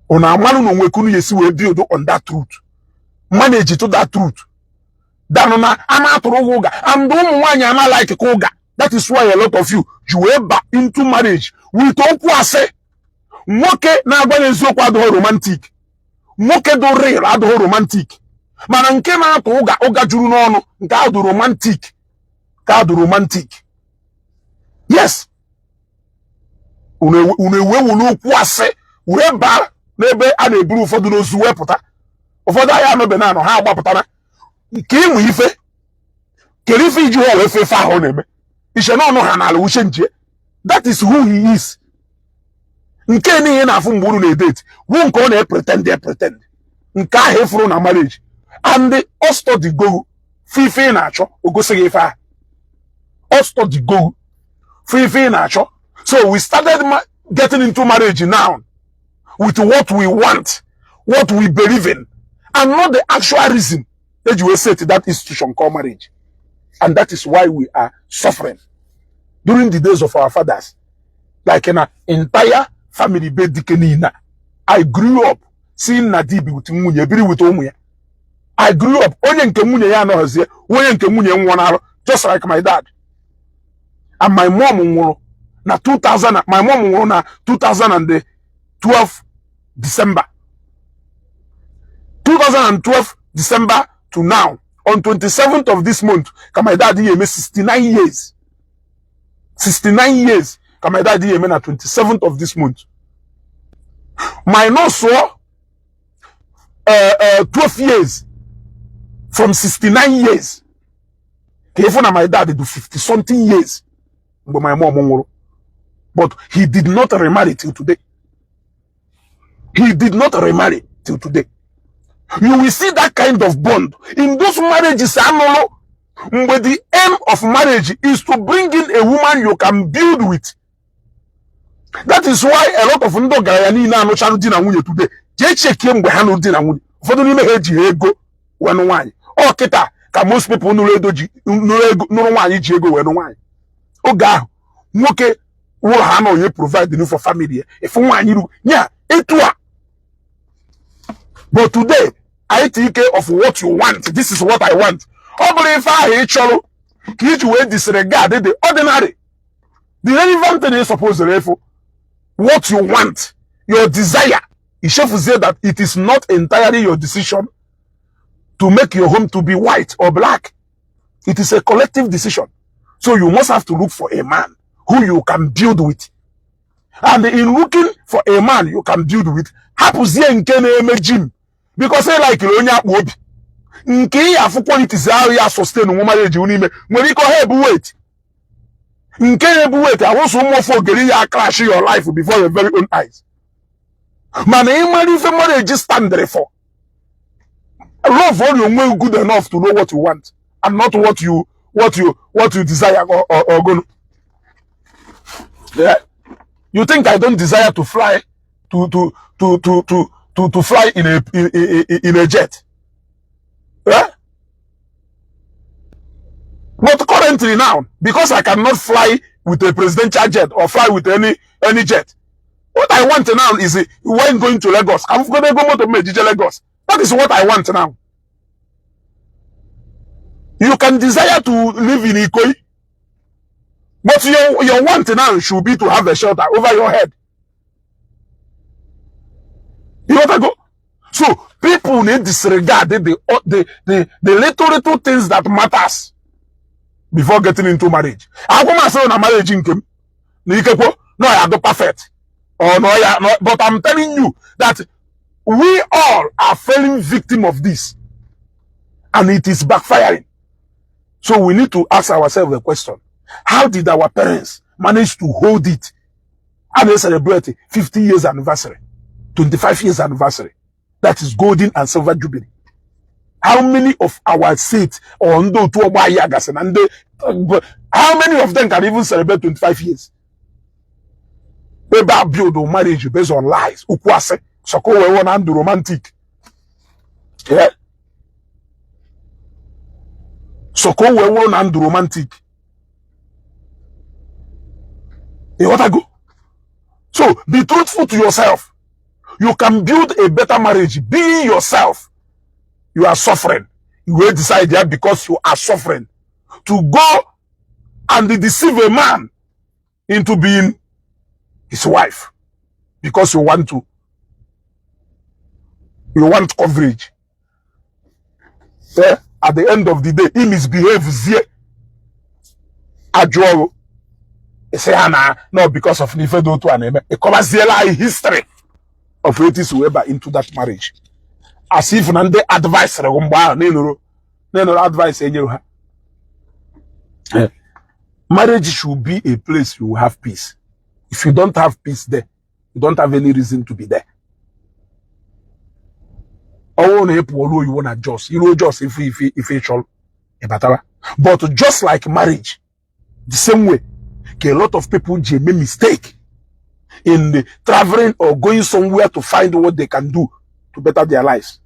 Unu amalụ na onwe kunu ya esi wee build on that truth, manage to that truth, danụ na a na-atụrụ ụgwọ ụga. And ụmụ nwaanyị ana like ka ụga. That is why a lot of you ji wee ba into marriage with okwu asị. Nwoke na-agwa ya eziokwu adịghị romantic, nwoke dị real adịghị romantic, mana nke na-atụ ụga, ụga juru n'ọnụ, nke ahụ dị romantic, ka adụ romantic. Yes, unu ewe okwu asị wee baa n'ebe a na-eburu ụfọdụ n'ozu wee pụta. Ụfọdụ ahịa anọbe na anọ ha agbapụtara ka ịmụ ife kere ife iji ha wee fe ife ahụ ọ na-eme iche na ọnụ ha n'ala uche njie. That is who he is. Nke niile na-afụ mgbe unu na-edate wu nke ọ na-epretend epretend, nke ahụ ịfụrụ na marriage. And ọ study go fụ ife ị na-achọ, o gosighị ife ahụ. Ọ study go fụ ife ị na-achọ. So we started getting into marriage now with what we want, what we believe in, and not the actual reason eji wee set that institution called marriage. And that is why we are suffering. During the days of our fathers, like in an entire family be dike niile, I grew up seeing na di bi with nwunye, biri with ụmụ ya. I grew up, onye nke nwunye ya anọghịzie, onye nke nwunye nwụọ n'arụ, just like my dad and my mom nwụrụ na 2000. My mom nwụrụ na 2012 December, 2012 December to now, on 27th of this month ka my dad ya eme 69 years. 69 years ka my dad ya eme na 27th of this month, minus 12 years from 69 years, ka ịfụ na my dad do 50 something years mgbe my mom nwụrụ. But he did not remarry till today. He did not remarry till today. You will see that kind of bond in those marriages anụlụ mgbe the aim of marriage is to bring in a woman you can build with. That is why a lot of ndị ọgaranya niile anụcharụ di na nwunye today, jee chekie mgbe ha nụrụ di na nwunye, ụfọdụ n'ime ha ejighị ego wee nụ nwaanyị. Ọ kịta ka most people nụrụ ego ji nụrụ ego nụrụ nwaanyị, ji ego wee nụ nwaanyị. Oge ahụ nwoke wụrụ ha na onye provide for family ya, ịfụ nwaanyị ru nya etu a. But today I take care of what you want. This is what I want. Ọ bụrụ ife ahụ ị chọrọ ka iji wee disregard the ordinary, the relevant thing is supposed to what you want, your desire. Ichefuzie that it is not entirely your decision to make your home to be white or black. It is a collective decision. So you must have to look for a man who you can build with. And in looking for a man you can build with, hapụzie nke na-eme gym because ị like onye akpa obi nke ị afụ qualities ahụ ya sustain nwa marriage n'ime nwere ike ọha ebu weight, nke na-ebu weight awụsụ ụmụ ofe ogeri ya crash your life before your very own eyes. Mana ị mara ife marriage stand for, love only onwe good enough to know what you want and not what you desire or go. Yeah, you think I don't desire to fly to fly in a jet? Yeah, Presently now, because I cannot fly with a presidential jet or fly with any jet, what I want now is when going to Lagos, I'm going to go to Mejije Lagos. That is what I want now. You can desire to live in Ikoyi, but your want now should be to have a shelter over your head. You want to go? So people need disregard the little little things that matters before getting into marriage. Agwa m asịrị na marriage nke m na ikekwo no ya do perfect or no ya no, but I'm telling you that we all are falling victim of this and it is backfiring. So we need to ask ourselves a question. How did our parents manage to hold it and they celebrate 50 years anniversary, 25 years anniversary? That is golden and silver jubilee. How many of our seats or ndị otu ọgbọ anyị agasị na ndị, how many of them can even celebrate 25 years? Ebe a build marriage based on lies, okwu asị, sọkọ wee wụ na ndụ romantic. Yeah. Sọkọ wee wụrụ na ndụ romantic. Ịghọtago? So be truthful to yourself. You can build a better marriage being yourself. You are suffering. You will decide that because you are suffering to go and deceive a man into being his wife because you want coverage. Eh? At the end of the day, he misbehaves here. Ajụọrụ isi ha na no because of n'ife dị otu a na-eme, ịkọbaziela anyị history of etu isi wee ba into that marriage, as if na ndị advice rị mgbe ahụ na-enụrụ advice enyere ha. Marriage should be a place you will have peace. If you don't have peace there, you don't have any reason to be there. Ọ bụrụ na ị pụọ ruo oyibo na Jos, iruo Jos, ife ịchọrọ ịbatara. But just like marriage, the same way ka a lot of people ji eme mistake in the traveling or going somewhere to find what they can do to better their lives.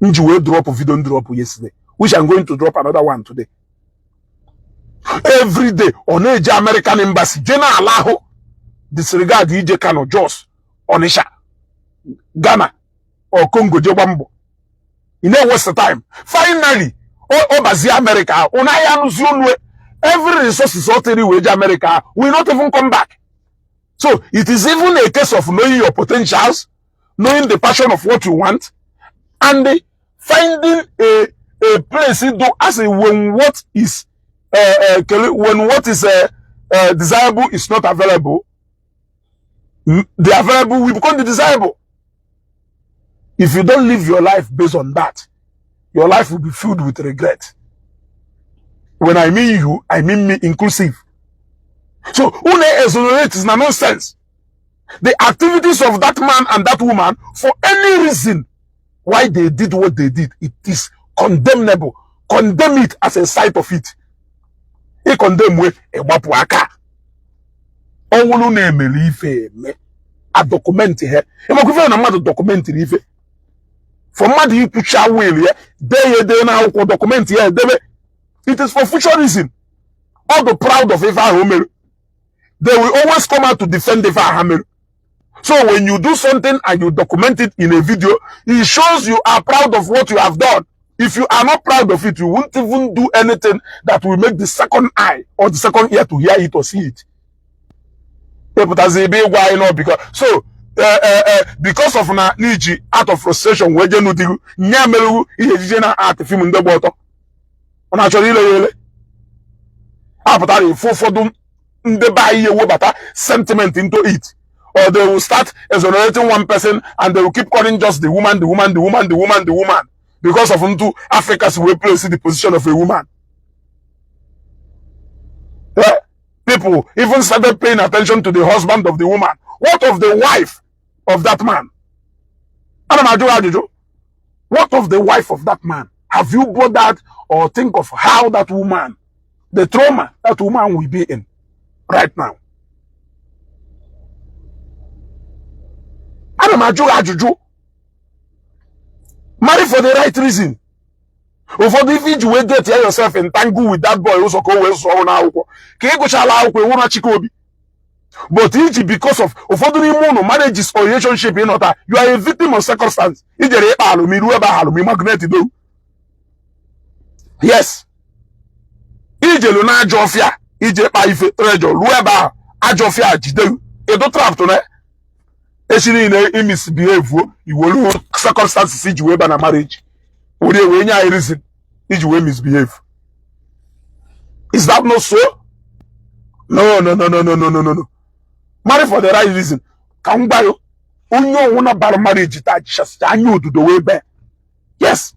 M ji wee drop video m drop yesterday, which I'm going to drop another one today. Every day ọ na-eje American Embassy jee na-ala ahụ, disregard ije Kano, Jos, Onitsha, Ghana or Congo je gba mbọ. Ị na-waste time. Finally ọ bazie America, ụna ya anụzi olu. Every resources ọ tiri wee je America will not even come back. So it is even a case of knowing your potentials, knowing the passion of what you want, and finding a place to as a when what is desirable is not available, the available will become the desirable. If you don't live your life based on that, your life will be filled with regret. When I mean you, I mean me inclusive. So, une exonerate is na nonsense. The activities of that man and that woman, for any reason why they did what they did, it is condemnable. Condemn it as a sight of it. Ị condemn we ịgbapụ aka. Ọnwụrụ na-emere ife eme a document ha. Ịmakwa ife na mmadụ documentịrị ife. For mmadụ ikwucha will ya, dee ya ede n'akwụkwọ, document ya edebe. It is for future reason. All the proud of ife ahụ o mere. They will always come out to defend ife ahụ ha mere. So when you do something and you document it in a video, it shows you are proud of what you have done. If you are not proud of it, you won't even do anything that will make the second eye or the second ear to hear it or see it. Ịpụtazi ebe ịgwa anyị nọ because so because of na n'iji out of frustration wee jee n'udigu nye merugwu ihe ejije na art film ndị gba ọtọ, ọ na-achọrọ ile ya ele apụtara ife ụfọdụ ndị be anyị ewebata sentiment into it, or they will start exonerating one person and they will keep calling just the woman, the woman, the woman, the woman, the woman, because of ntu Africa's way place the position of a woman. Yeah? People even started paying attention to the husband of the woman. What of the wife of that man? Ana m ajụ ajụjụ. What of the wife of that man? Have you bothered or think of how that woman, the trauma that woman will be in right now? Ana m ajụ ajụjụ. Marry for the right reason. Ụfọdụ ife iji wee get yourself entangled with that boy ụzọ ka o wee zụọ n'akwụkwọ ka ị gụchala akwụkwọ iwu na Chikobi, but iji because of ụfọdụ n'ime ụnụ marriages or relationship ịnọta, you are a victim of circumstance. Ijere ịkpa alụmi ruo ebe ahụ, alụmi magnet do. Yes, ijelu na ajọ ọfịa ije kpa ife treasure, ruo ebe ahụ ajọ ọfịa jide ịdụ trapped na echi niile imisbehave. Iwelu circumstances iji wee ba na marriage were wee nye anyị reason iji wee misbehave. Is that not so? No, no, no, no, no, no, no, no, no. Marry for the right reason. Ka m gwa onye ọwụna bara marriage taa jichasịcha anya odudo wee bee. Yes,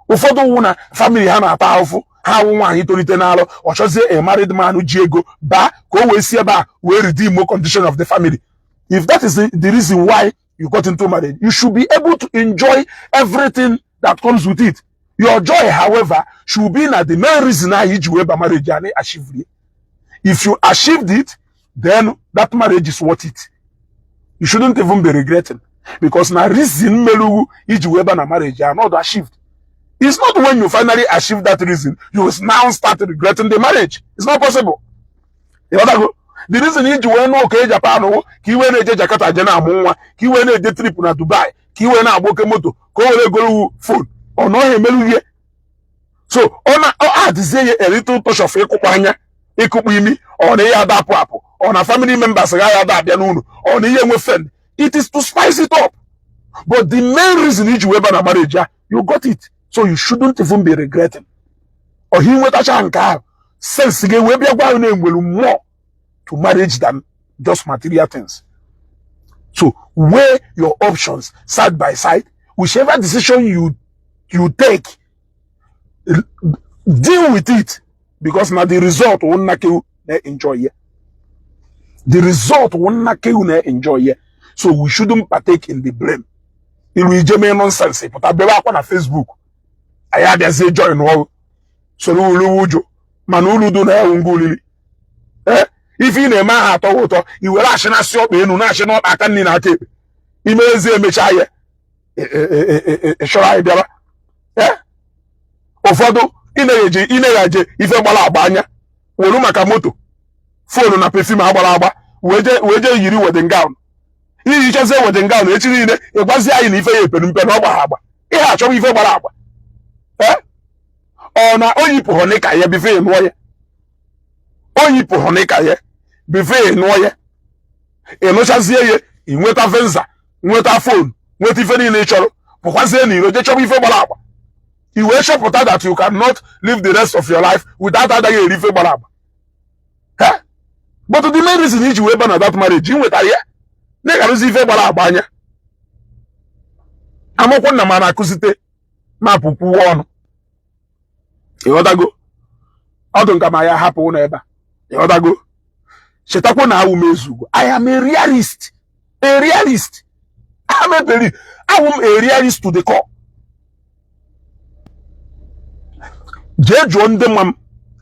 ụfọdụ wụ na family ha na-ata ahụfụ ha awụ nwaanyị tolite n'alụ, ọ chọzie a married man ji ego baa ka o wee si ebe a wee redeem condition of the family. If that is the reason why you got into marriage, you should be able to enjoy everything that comes with it. Your joy, however, should be na the main reason ahụ iji wee ba marriage and achieve it. If you achieved it, then that marriage is worth it. You shouldn't even be regretting, because na reason melugu iji wee ba na marriage are not achieved. It's not when you finally achieve that reason you will now start regretting the marriage. It's not possible. Ịghọtago? The reason iji wee nụọ ka Japan wụ ka iwe na-eje Jakarta je na-amụ nwa, ka iwe na-eje trip na Dubai, ka iwe na-agba oke moto, ka o were goro phone, ọ nọghị emelu ihe. So ọ na ọ adịzie ya a little touch of ịkụkpọ anya, ịkụkpọ imi, ọ na ihe ada apụ apụ, ọ na family members ga ya ada abịa n'ụlọ, ọ na ihe nwe friend. It is to spice it up, but the main reason iji wee ba na marriage ya, you got it, so you shouldn't even be regretting. Ọha inwetacha nke ahụ, sense gị wee bịa gwa ahụ na-enwere more to marriage than just material things. So weigh your options side by side. Whichever decision you take, deal with it, because na the result will not na enjoy ya. The result will not na enjoy ya. So we shouldn't partake in the blame. Iru ije mee nonsense, pụta bebe akwa na Facebook, anyị abịazie join ọrụ soro ulu ụjọ, mana ulu du na ewu ngwa olili. Ee, ife ị na-eme aha atọ ụtọ, i were ashị na-asị ọkpa enu na-ashị n'ọkpa aka nri na aka ekpe ime ezi emechaa ya ị chọrọ anyị bịara. Ee, ụfọdụ ị na-eje ife gbara agba anya were maka moto, phone na perfume agbara agba wee jee yiri wedding gown. Iji chezie wedding gown echi niile, ịgwazi anyị na ife ya epere mpe na ọ gbara agba. Ihe achọrọ ife gbara agba. Ee, ọ na o yipụghọ n'ịka ya before ị nụọ ya, o yipụghọ n'ịka ya before ị nụọ ya. Ị nụchazie ya, ị nweta Venza, nweta phone, nweta ife niile ị chọrọ, pụkwazie n'iro jee chọba ife gbara agba. I wee chọpụta that you cannot live the rest of your life without adaghị eri ife gbara agba. Ha, but the main reason iji wee ba na that marriage, ị nwetara ya, na-egarụzi ife gbara agba anya. Amakwụ nna ma na-akụzite mapụ kwuwe ọnụ. Ịghọtago? Ọdụ nka ma ya hapụ ụlọ ebe a. Ịghọtago? Chetakwa na awụ m ezugo. I am a realist, a realist. I'm a very awụ m a realist to the core. Jee jụọ ndị mma m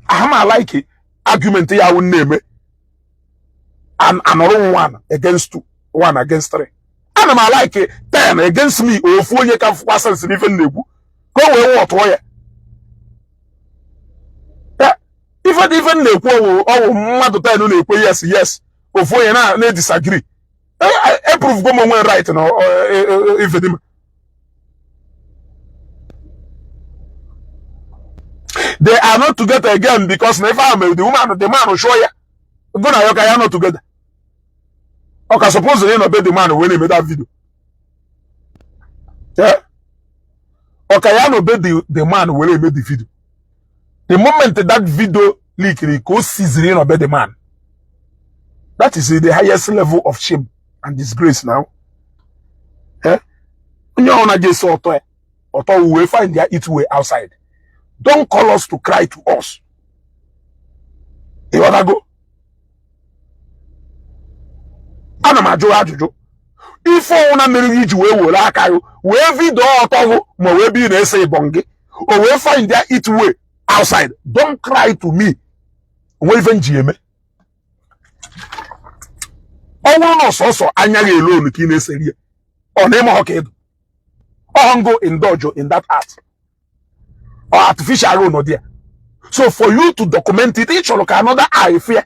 aha m alike argument ya awụ na-eme anọrọ one against two, one against three. Ana m alike 10 against me, ofu onye ka fụkwa sense n'ife m na-ekwu ka o wee wọtụọ ya. Ife dị ife m na-ekwu, ọwụ mmadụ 10 na-ekwe yes, ofu onye na-disagree, eprove go m onwe right na ife dị m. They are not together again because na ife ahụ mere the woman, the man chụọ ya go na ya ka ya not together. Ọ ka suppose na ịnọ be the man wee na-eme that video. Ọ ka ya nọ be the man were eme the video. The moment that video leakiri ka o siziri ịnọ be the man, that is the highest level of shame and disgrace now. Onye ọbụla ga-esi ọtọ ya ọtọ wee find their it way outside. Don't call us to cry to us. Ịghọtago? Ana m ajụ ajụjụ, ife ọwụna mere gị iji wee were aka gị wee video ọtọ gị ma wee bi na-ese ịbọn gị, o wee find their it way outside, don't cry to me. Onwe ife m ji eme. Ọ bụrụ na ọsọsọ anya gị alone ka ị na-eseri ya, ọ na ịma ka ịdụ ọhụngụ indulge in that art. Or artificial nọ there. So for you to document it, ị chọrọ ka another eye fụ ya.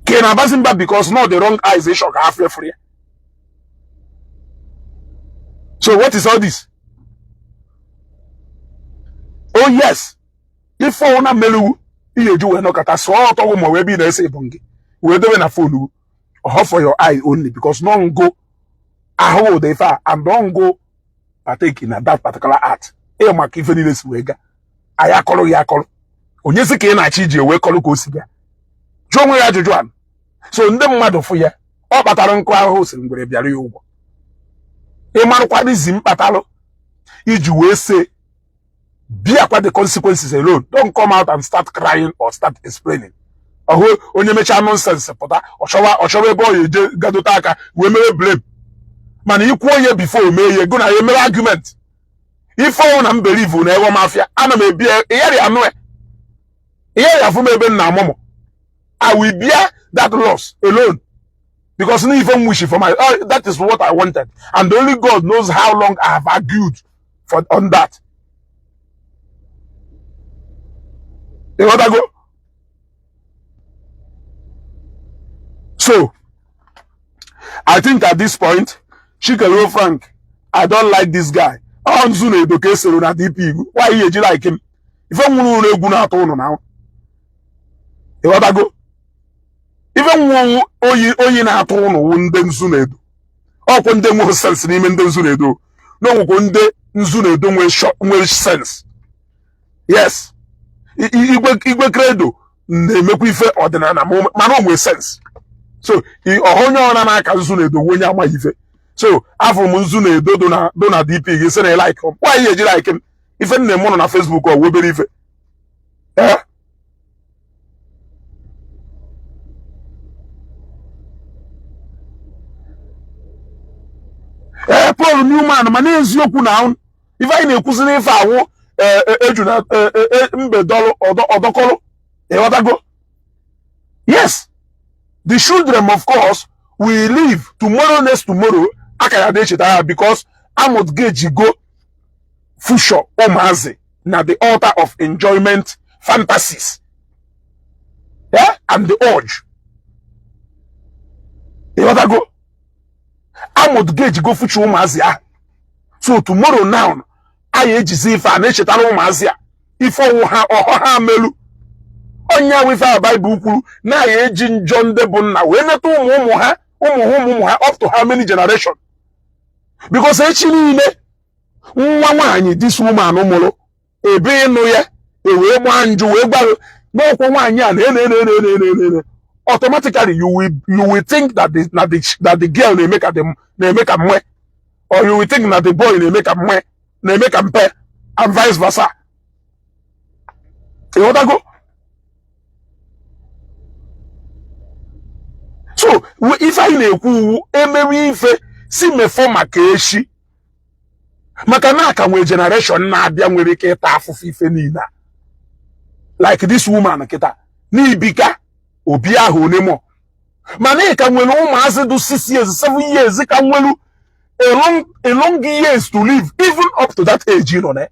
Ka ị na-abazi mba because not the wrong eyes ị chọrọ ka ha fụ ya. So what is all this? Oh yes, ife ọwụna meluwu ihe eji wee nọkọta sụọ ọtọ gụ ma wee ebe ị na-ese ịbụ gị wee dobe na phone wu ọhọ for your eye only, because no ngo ahụ ụda ife a and don go partake na that particular art. Ị maka ife niile si wee gaa, anyị akọrọ gị akọrọ, onye sị ka ị na-achọ iji wee kọrọ ka o si gaa, jụọ onwe ya ajụjụ a. So ndị mmadụ fụ ya, ọ kpatara nkụ ahụhụ siri ngwere bịara ya ụgwọ. Ị marụkwadizi mkpatalụ iji wee say bear the consequences alone. Don't come out and start crying or start explaining. Ọhụ onye mechaa nonsense pụta, ọchọwa ebe ọ ya eje gadote aka wee mere blame. Mana ikwu onye before mee ihe, gụ na ya emere argument. Ife ọnwụ na m believe na ego mafia, ana m ebi ịyarị anụ ya, ịyarị afụ m ebe m na-amụmụ. I will bear that loss alone because no even wish for my, oh, that is what I wanted, and only God knows how long I have argued for on that. Ịghọtago? So I think at this point, Chikelo Frank, I don't like this guy. Ọ nzu na edo ka esoro na DP why ihe eji like him? Ife nwụrụ ụlọ egwu na-atụ ụnụ na ịghọtago? Ife nwụrụ oyi oyi na-atụ ụnụ wụ ndị nzu na edo. Ọkwụ ndị nwere sense n'ime ndị nzu na edo. Na onwekwo ndị nzu na edo nwere sense. Yes. Igwe Credo na-emekwa ife ọdịnala mana o nwere sense. So ọha onye ọra na-aka nzu na edo onye amaghị ife. So afọ m nzu na edo do na DP gị sị na like m. Why eji like m? Ife nne m nọ na Facebook ọ obere ife. Ee Paul Newman, ma n'eziokwu na ife anyị na-ekwuzi n'ife awụ eju na mbe dọlụ ọdọkọlụ. Ịghọtago? Yes, the children of course will live tomorrow, next tomorrow aka ya dị echeta ya, because amụt geji go future ụmụazị na the altar of enjoyment fantasies, yeah, and the urge. Ịghọtago? Amụt geji go future ụmụazị ahụ. So tomorrow now anyị ejizi ife a na-echetara ụmụazị a ife ọwụ ha ọhọ ha melu. Onye ahụ ife a Baịbụl kwuru na anyị eji njọ ndị bụ nna wee neta ụmụ ụmụ ha ụmụ ha ụmụ ụmụ ha up to how many generation? Because echi niile nwa nwaanyị this woman mụrụ ebe ịnụ ya ewee gbaa njụ wee gbarụ n'ọkwụ nwaanyị a na ene ene ene ene ene, automatically you will think that the girl na-eme ka na-eme ka mwe, or you will think na the boy na-eme ka mwe na-eme ka mpe, and vice versa. Ịghọtago? So ife anyị na-ekwu uwu emewe ife si mefọ maka echi, maka na aka nwee generation na-abịa nwere ike ịta afụfụ ife niile a. Like this woman kịta n'ibika obi ahụ onemo, mana ị ka nwere ụmụazị dị 6 years 7 years ka nwere a long years to live, even up to that age nọ na,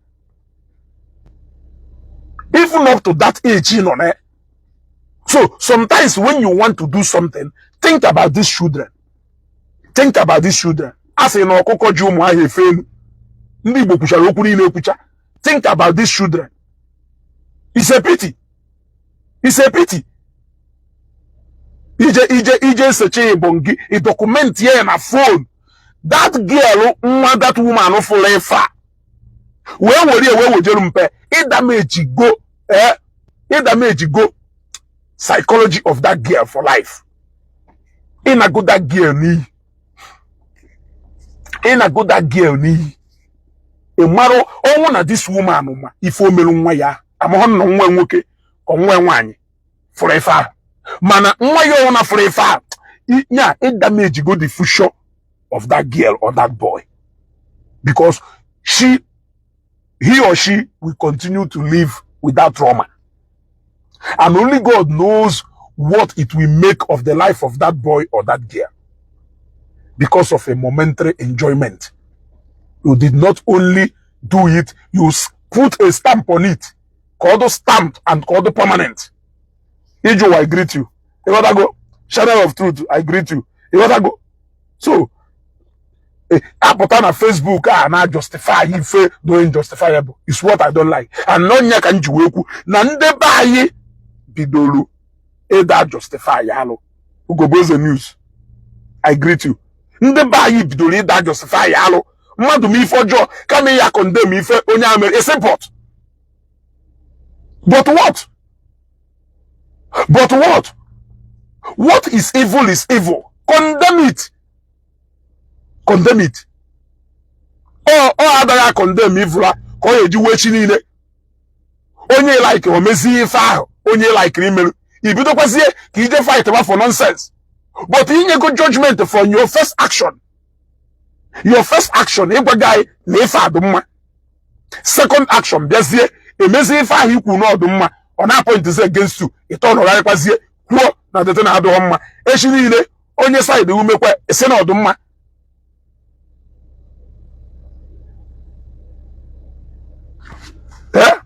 even up to that age nọ na. So sometimes when you want to do something, think about these children. Think about these children. A sị na ọkụkọ ji ụmụ ahịa efe elu. Ndị Igbo kwuchara okwu niile ekwucha. Think about these children. It's a pity. It's a pity. Ije ije ije seche ịbụ gị ị document ya na phone. That girl nwa that woman fụrụ ife a wee were wee wejere mpe ịdameji go ịdameji go psychology of that girl for life. Ịnago that girl n'iyi. Ịnago that girl n'iyi. Ị marụ ọnwụ na this woman ma ife o merụ nwa ya amahụ na nwa nwoke ka nwa nwaanyị fụrụ ife ahụ, mana nwa ya ọnwụ na fụrụ ife ahụ nya ịdameji go the future of that girl or that boy, because he or she will continue to live with that trauma, and only God knows what it will make of the life of that boy or that girl because of a momentary enjoyment. You did not only do it, you put a stamp on it, ka ọ dị stamp and ka ọ dị permanent. Iju, I greet you. Ịghọtago? Channel of Truth, I greet you. Ịghọtago? So apụta na Facebook a na justify ife doing justifiable is what I don't like. And n'ọnya ka m ji wee kwu na ndị be anyị bidoro ịda justify alụ. Ugoboeze News, I greet you. Ndị be anyị bidoro ịda justify alụ. Mmadụ ma ife ọjọọ, kama ya condemn ife onye a mere, isi but what, but what is evil is evil. Condemn it, condemn it. Ọ adaghị condemn evil a ka ọ ga-eji wee chi niile onye like o mezie ife ahụ onye like imerụ, ibidokwazie ka ije fight ba for nonsense. But inyego judgment from your first action, your first action ịgwa gị na ife adụ mma, second action bịazie emezie ife ahụ ikwu n'ọdụ mma, ọ na-apointizi against you, ịtọ nọgharịkwazie kwuo na dete na adịghọ mma. Echi niile onye side umekwa esi na ọdụ mma. Eh?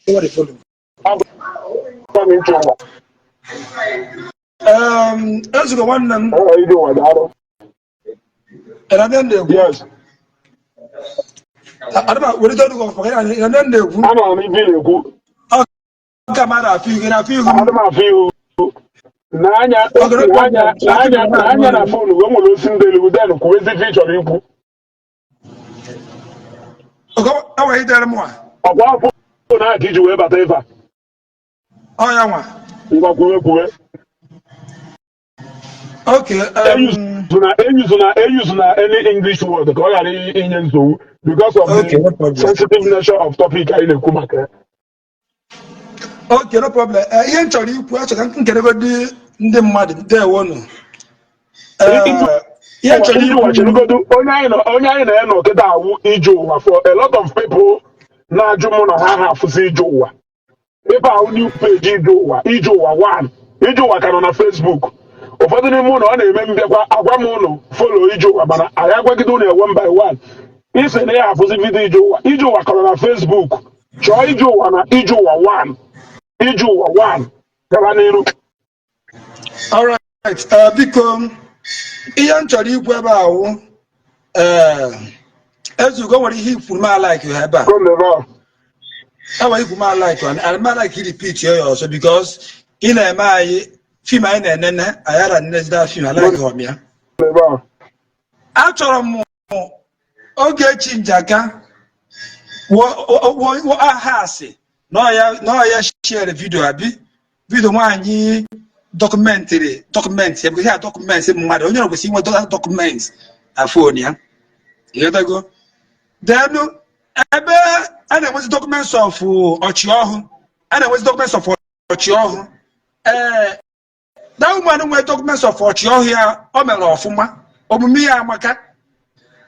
Lower the volume. Agwa m ịchụ ụwa. Ezugbo nwanne m. Ọ ịdị ụwa, daalụ. Ịna-abịa na-ekwu. Yes. Adịba welite ọnụ gị ọfụma, ịna-abịa na-ekwu. Ana m ife ị na-ekwu. Ọ ka mmadụ afụ ihu, ị na-afụ ihu m. Adị m afụ ihu n'anya. Ogere. N'anya n'anya n'anya na phone o nwere osi ndị elu, then kwuwezi ife ị chọrọ ikwu. Enweghị idere m nwa. Ọkwa phone ahụ ka iji wee bata ife a? Ọ ya nwa. Ngwa, kwuwe, kwuwe. Okay. Eyuzuna any English word ka ọ ghara inye nsogbu because of Okay, the no problem. sensitive nature of topic anyị na-ekwu maka ya. Okay, no problem. Ihe m chọrọ ikwu, achọrọ ka m kelegodi ndị mmadụ, ndewonu. Ihe m chọrọ Ije ụwa ikwu cherugodu, onye anyị na-enọ kịta awụ ije ụwa. For a lot of people na-ajụ mụ na ha afụzi ije ụwa ebe ahụ, new page ije ụwa, ije ụwa 1, ije ụwa ka nọ na Facebook. Ụfọdụ n'ime ụlọ ọ na-eme mbịakwa agwa m ụnụ follow ije ụwa, mana anyị agwagide ụnụ one by one isi na ya afụzi video ije ụwa. Ije ụwa kọrọ na Facebook, chọọ ije ụwa na ije ụwa 1, ije ụwa 1. Gaba n'iru. Alright, biko, ihe m chọrọ ikwu ebe a wụ, Ezugo, nwere ihe ikwuru m alike ha ebe a. Go never. Enwere ikwu m alike, and m alike repeat ya ọzọ because ị na-eme anyị film anyị na-enene, anyị ara nnezida film alike m ya. Never. Achọrọ m Ogechi Njaka aha asị na ọ ya share video abi video nwaanyị documentary, document ya, ya document mmadụ, onye kwesịrị inwe document na phone ya, ịghọtago? Then ebe a na-enwezi documents of ọchịọhụ, a na-enwezi documents of ọchịọhụ. Ee, that woman nwere documents of ọchịọhụ ya, o mere ọfụma, omume ya amaka.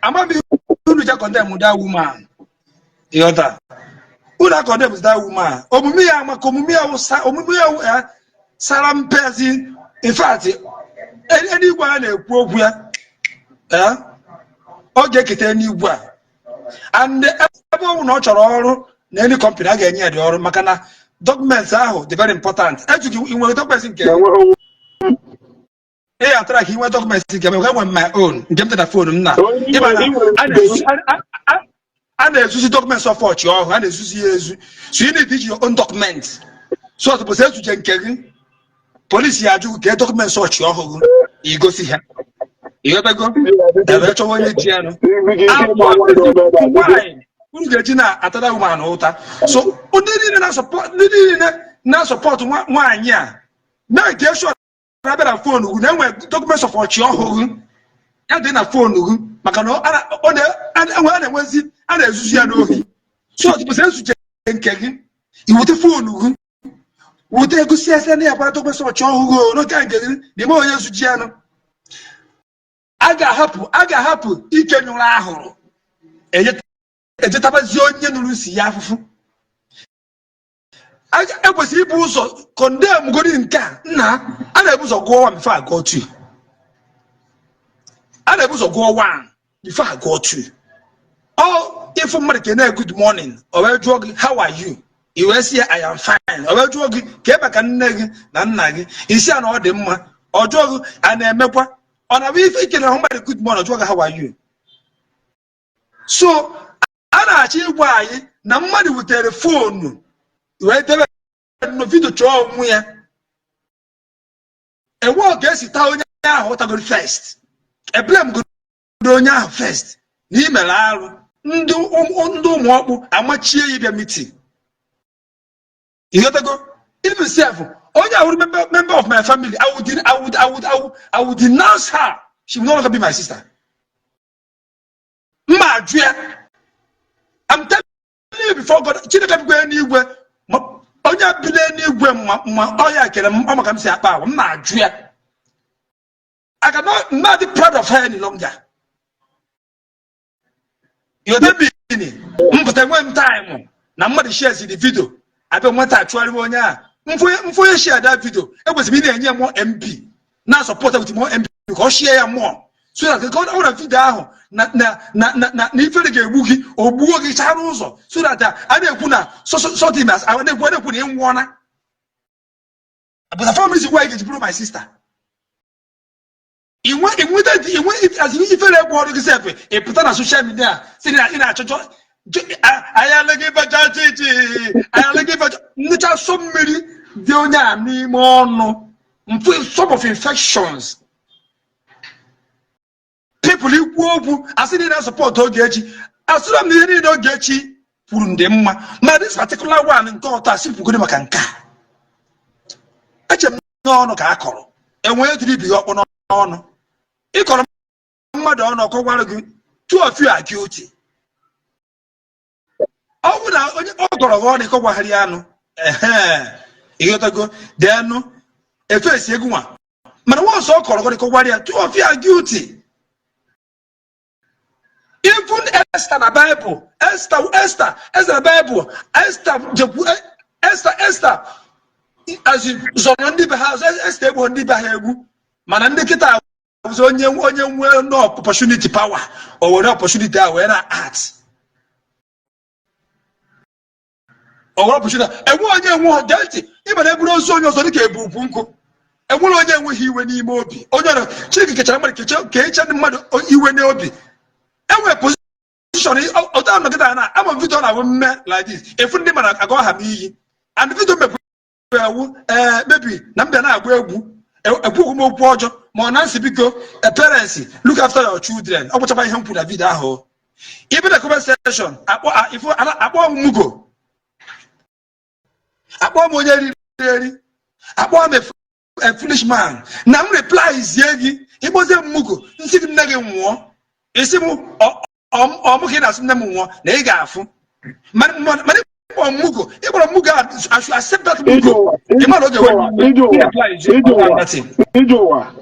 Amaghị unu ja condemn that woman, ịghọta? Unu condemn that woman, omume ya amaka, omume ya wụsa, omume ya ya sara mpezi. In fact, eluigwe a na-ekwu okwu ya, ọ ga-eketa eluigwe a. And ebe ọ bụ na ọ chọrọ ọrụ na any company, a ga-enye ya dị ọrụ, maka na documents ahụ dị very important. Ejughị ị nwere documents nke Na-enweghị. Ị ga-atara ka ị nwee documents nke m. Enwe m my own, nke m dị na phone m na Onye ịma na ị nwere a na-ezu a na-ezuzi documents of ọchị ọhụụ, a na-ezuzi ya ezu, so you need iji your own document. So ọ tụpụsị ezuje nke gị, polisi ya ajụ gị kee documents ọchị ọhụụ gị, igosi ha, ịghọtago? Ebe chọwa onye ji anụ nwaanyị, unu ga-eji na-atara woman ụta. So ndị niile na-asupport, ndị niile na-asupport nwaanyị a na-ege sure na-abịa na phone gị na-enwe documents of ọchị ọhụụ ya dị na phone gị, maka na ọ a na-enwezi, a na-ezuzu ya n'ohi. So ọ tụpụsị ezuje nke gị, iweta phone gị. Wute egosi ese na ya gbara dokwesị ọchị ọhụrụ n'oge nke gị n'ime onye zuji anụ. A ga-ahapụ ike nyụrụ ahụrụ ejetabazi onye nụrụ isi ya afụfụ. Ekwesịrị ibu ụzọ condemn godi nke a. Nna, a na-ebu ụzọ gụọ one before agụọ two. A na-ebu ụzọ gụọ one before agụọ two. Ọ ịfụ mmadụ kene "Good morning," o wee jụọ gị, "How are you?" I wee sị ya, "I am fine." O wee jụọ gị, "Ka maka nne gị na nna gị?" Isi ya na ọ dị mma. Ọ jụọ gị, "A na-emekwa?" Ọ na-abụ ife ikele ahụ mmadụ "Good morning," ọ jụọ gị, "How are you?" So a na-achọ ịgwa anyị na mmadụ wutere phone wee debe nụ video chọọ onwe ya, enwe ka esi taa onye ahụ ụtagoro. First, eblem godo onye ahụ first na imere arụ. Ndị ụmụ ọkpụ amachie ya ịbịa meeting. Ịghọtago? Even sef, onye ahụ member of my family, I would denounce her. She will no longer be my sister. Mma ajụ ya. I'm telling you before God, Chineke bikwa n'igwe, onye bi n'eluigwe, ma ọ ya kere m, ọ maka m si akpa agwa m na-ajụ ya. I cannot not be proud of her any longer. You know me, mpụta enwe m time na mmadụ shares the video, abịa nweta achụgharịwa onye a. Mfụ onye share that video, ekwesịrị ị na-enye more MB na support with more MB ka ọ share ya more, so that ka ọ na video ahụ na ifere ga-egbu gị, o gbuo gị chara ụzọ, so that a na-ekwu na something, a na-ekwu na ị nwụọna. But the family why ga-eji bụrụ my sister, inwe inweta inwe as ifere egwu ọrụ gị sef, ị pụta na social media si na ị na-achọchọ anyị alịghị bacha chichi, anyị alịghị bacha nnụcha sọ mmiri dị onye a n'ime ọnụ, mfu some of infections. People ikwu okwu, asị na ị na-support Ogechi. Asịrọ m na ihe niile Ogechi kwuru ndị mma, ma this particular one nke ọtọ, asị kwugoro maka nke a, eche m n'ọnụ ka a kọrọ enwee tiri ibi gị ọkpọ n'ọnụ. Ịkọrọ mmadụ ọnụ, ọkọgwara gị, two of you are guilty. Ọ bụ na onye ọ kọrọ gị ọnụ, ịkọgwagharị anụ ehe, ịghọtago? Denụ efesi egwu nwa, mana nwa ọsọ ọ kọrọ gị, ịkọgwara ya, two of you are guilty. Even Esther na Bible, Esther, Esther, Esther na Bible, Esther jekwu Esther, Esther as zọrọ ndị be ha. Esther egbu ndị be ha egwu, mana ndị kịta bụzi onye nwee no opportunity power, o were opportunity a wee na art, o were opportunity enwe onye enwe gee ntị. Ịma na eburu ozu onye ọzọ dịka ebu ukwu nkụ. Enwere onye enweghị iwe n'ime obi. Onye ọrụ Chineke kechara mmadụ ka eche ndị mmadụ iwe n'obi enwere position otu ahụ nọkịta na ama m video na-abụ mme like this, efu ndị mara agụ ha m iyi, and video mepụ ewu ee mebi na m bịa na-agba egwu, ekwughị m okwu ọjọọ, ma ọ na nsị, "Biko, parents, look after your children." Ọ gwụchakwa ihe m kwuru na video ahụ. Ibe na comment section, akpọ akpọ m mugo, akpọ m onye riri eri, akpọ m a foolish man. Na m reply zie gị, ịkpọzie m mugo, nsị gị nne gị nwụọ, isi m ọmụ ka ị na-asị nne m nwụọ na ị ga-afụ. Mana ịkpọ m mugo, ịkpọrọ m mugo, I should accept that mugo. Ị ma na oge Ije ụwa,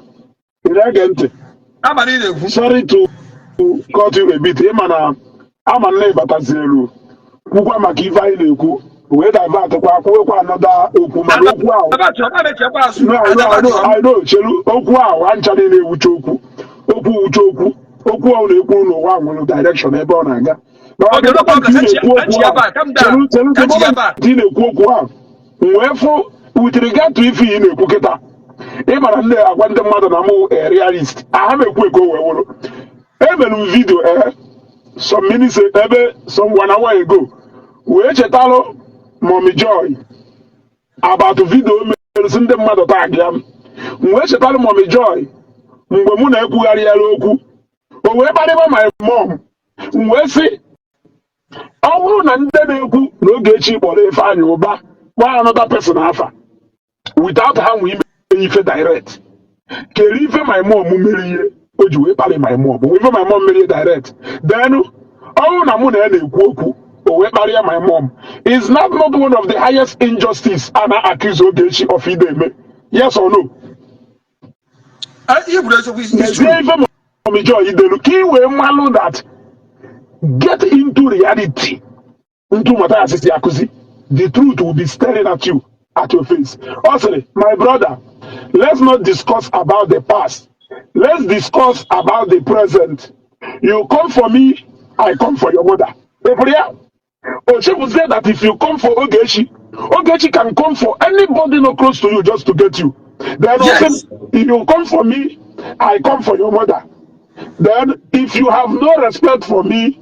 ị na-ege ntị? Abalị na-ekwu. Sorry to cut you a bit. Ịma na ama nna ịbataziri elu kwukwa maka ife anyị na-ekwu, wee divert kwa kwuwekwa another okwu, mana okwu ahụ, no, I know, chelu. Okwu ahụ ancha niile ewuche okwu, okwu wuche okwu, okwu ahụ na-ekwu n'ụwa nwere direction ebe ọ na-aga. Chelu, chelu, ị na-ekwu okwu ahụ, wee fụ with regard to ife ị na-ekwu kịta. Ị mara ndị agwa ndị mmadụ na mụ realist aha m ekwu eko wee wụrụ. Emere m video some minutes, ebe some one hour ago, wee chetalụ Mommy Joy about video merụsị ndị mmadụ tag ya. M wee chetalụ Mommy Joy mgbe mụ na-ekwugharị ya okwu, o wee kparịba my mom. M wee sị, ọ bụrụ na ndị na-ekwu na Ogechi kpọrọ Ifeanyị Ụba, kpọọ another person afa without ha nwe ime ife direct, kere ife my mom mere ihe o ji wee kparị my mom, ife my mom mere ihe direct, then ọ bụrụ na mụ na ya na-ekwu okwu. O wee kparịa my mom. Is that not one of the highest injustice a na-accuse Ogechi of ide eme? Yes or no? Ah, ihe kwuru eziokwu, is true. Mezie ife Mommy Joy idelu ka ị wee malụ that get into reality ntu Matthias si akụzi, the truth will be staring at you at your face. Ọ sịrị, "My brother, let's not discuss about the past, let's discuss about the present. You come for me, I come for your mother." Ịfụrụ ya? Ochefuzie that if you come for Ogechi, Ogechi can come for anybody no close to you just to get you. Then also, if you come for me, I come for your mother. Then if you have no respect for me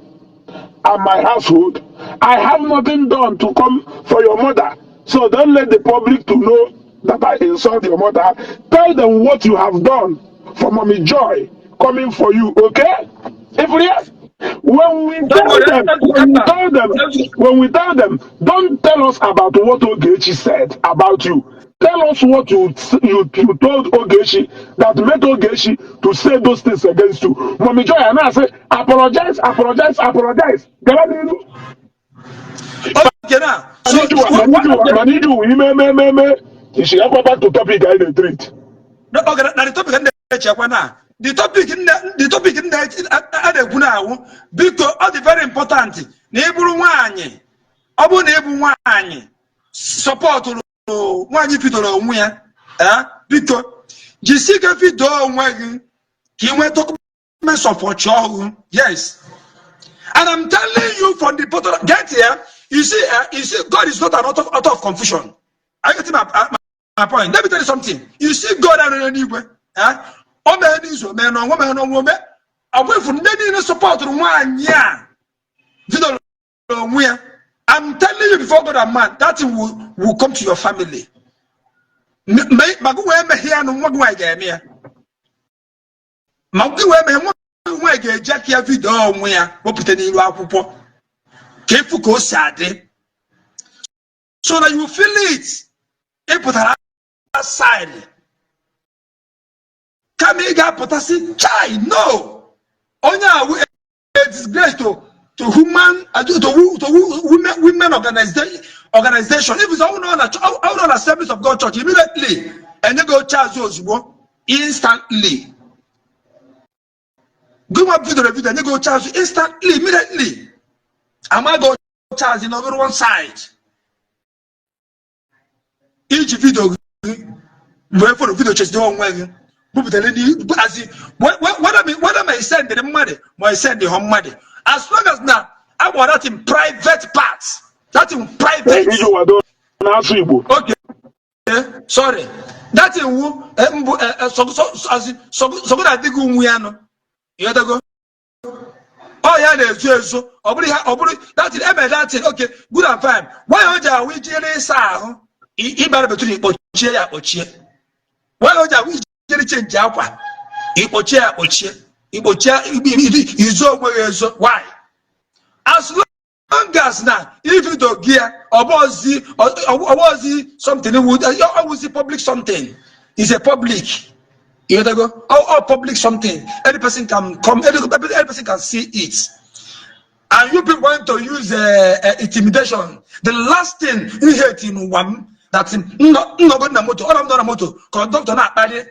and my household, I have nothing done to come for your mother. So don't let the public to know that I insult your mother. Tell them what you have done for Mommy Joy coming for you, okay?" If yes, when we Don't tell worry, them, when we tell them, when we tell them, "Don't tell us about what Ogechi said about you. Tell us what you told Ogechi that made Ogechi to say those things against you." Mommy Joy and I say, "Apologize, apologize, apologize." Gaba n'ihu. Okay, now, so Mana iji ụwa ime eme eme eme ichigakwa back to topic anyị na-etreat. No, okay, na the topic ndị echekwa na the topic ndị a na-ekwu na awụ, biko, ọ dị very important na ị bụrụ nwaanyị, ọ bụrụ na ị bụ nwaanyị supportụrụ nwaanyị bidoro onwe ya, biko jisi ike video onwe gị ka ị nwee documents of ọchị ọhụrụ. Yes, and I'm telling you from the bottom, get here, you see, God is not an author of confusion. I get my point. Let me tell you something. You see, God anọ n'eluigwe, o mee n'izu, mee n'ọnwa, mee n'ọnwa, mee ọ bụ ifu ndị niile supportụrụ nwaanyị a bidoro onwe ya. I'm telling you before God and man, that thing will come to your family. Ma gị wee meghe ya nụ, nwa gị nwaanyị ga-eme ya. Ma gị wee meghe, nwa gị nwaanyị ga-eji aka ya video onwe ya wepụta n'ilu akwụkwọ ka efu ka o si adị, so that you feel it. Ị pụtara outside kama ị ga-apụtasị chai no onye a wụ a disgrace to human to women organization. If it's all na Assemblies of God church, immediately enye gị oche azụ ozugbo, instantly. Gị nwa bidoro video, enye gị oche azụ instantly, immediately ama gị oche azụ n'obere one side iji video gị wee fọrọ video cheside onwe gị bupụtara azi, whether ma send mmadụ ma send họ mmadụ, as long as na agbara that in private parts, that in private. Iji wado na-asụ Igbo. Okay, sorry, that in wu mbụ sọgụ na adịghị nwu ya nụ, ịghọtago? Ọ ya na-ezo ezo, ọ bụrụ ha, ọ bụrụ that thing eme that thing. Okay, good and fine. Why o ji awụ ijere ịsa ahụ, ịbara bathroom, ikpochie ya akpochie? Why o ji awụ ijere change akwa, ikpochie ya akpochie, ikpochie izo onwe gị ezo? Why? As long as na ividio gị ya ọbọzi something ọwụzi public something, is a public, you know, go all public something, any person can come, any person can see it. And you people want to use intimidation. The last thing you hate in ụwa m, that nnọgọ na moto, ọ na moto, conductor na-akparị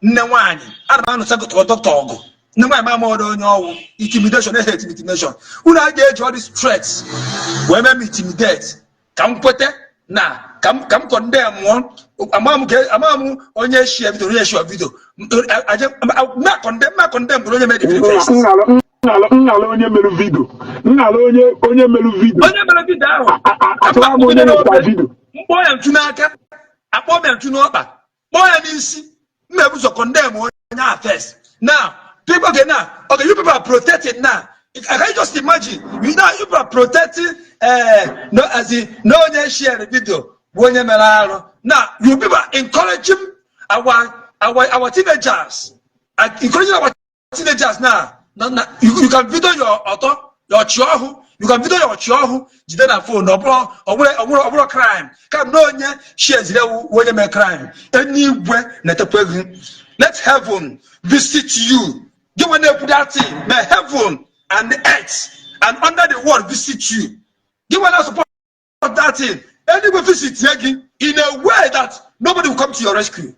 nne nwaanyị, ana m anụsa conductor ọgụ, nne nwaanyị ma ọdụ onye ọwụ. Intimidation, hate intimidation. Unu a ga-eji all these threats wee mee m intimidate ka m kwete na ka m condemn mụọ. Ama m onye share video, onye share video ma condemn bụrụ onye mere video first. Nnala onye mere video, nnala onye mere video. Onye mere video ahụ. Achọrọ m onye mepụta video. Mkpọọ ya ntu n'aka, akpọọ m ya ntu n'ọkpa, kpọọ ya n'isi. M na-ebuzo condemn onye ahụ first. Now people, okay, now, okay, you people are protecting now. Can you just imagine? You now, you people are protecting, no, as in no onye share the video bụ onye mere arụ. Now you people are encouraging our teenagers, are encouraging our teenagers now. Na you can video your ọtọ, your chi ọhụ, you can video your chi ọhụ jide na phone. Ọ bụrụ crime ka na onye share ewu onye mee crime. Eluigwe na-etekwa ego. Let heaven visit you. Gị nwe na-ekwu that thing, may heaven and the earth and under the world visit you. Gị nwa na-support that thing, eluigwe visit gị in a way that nobody will come to your rescue.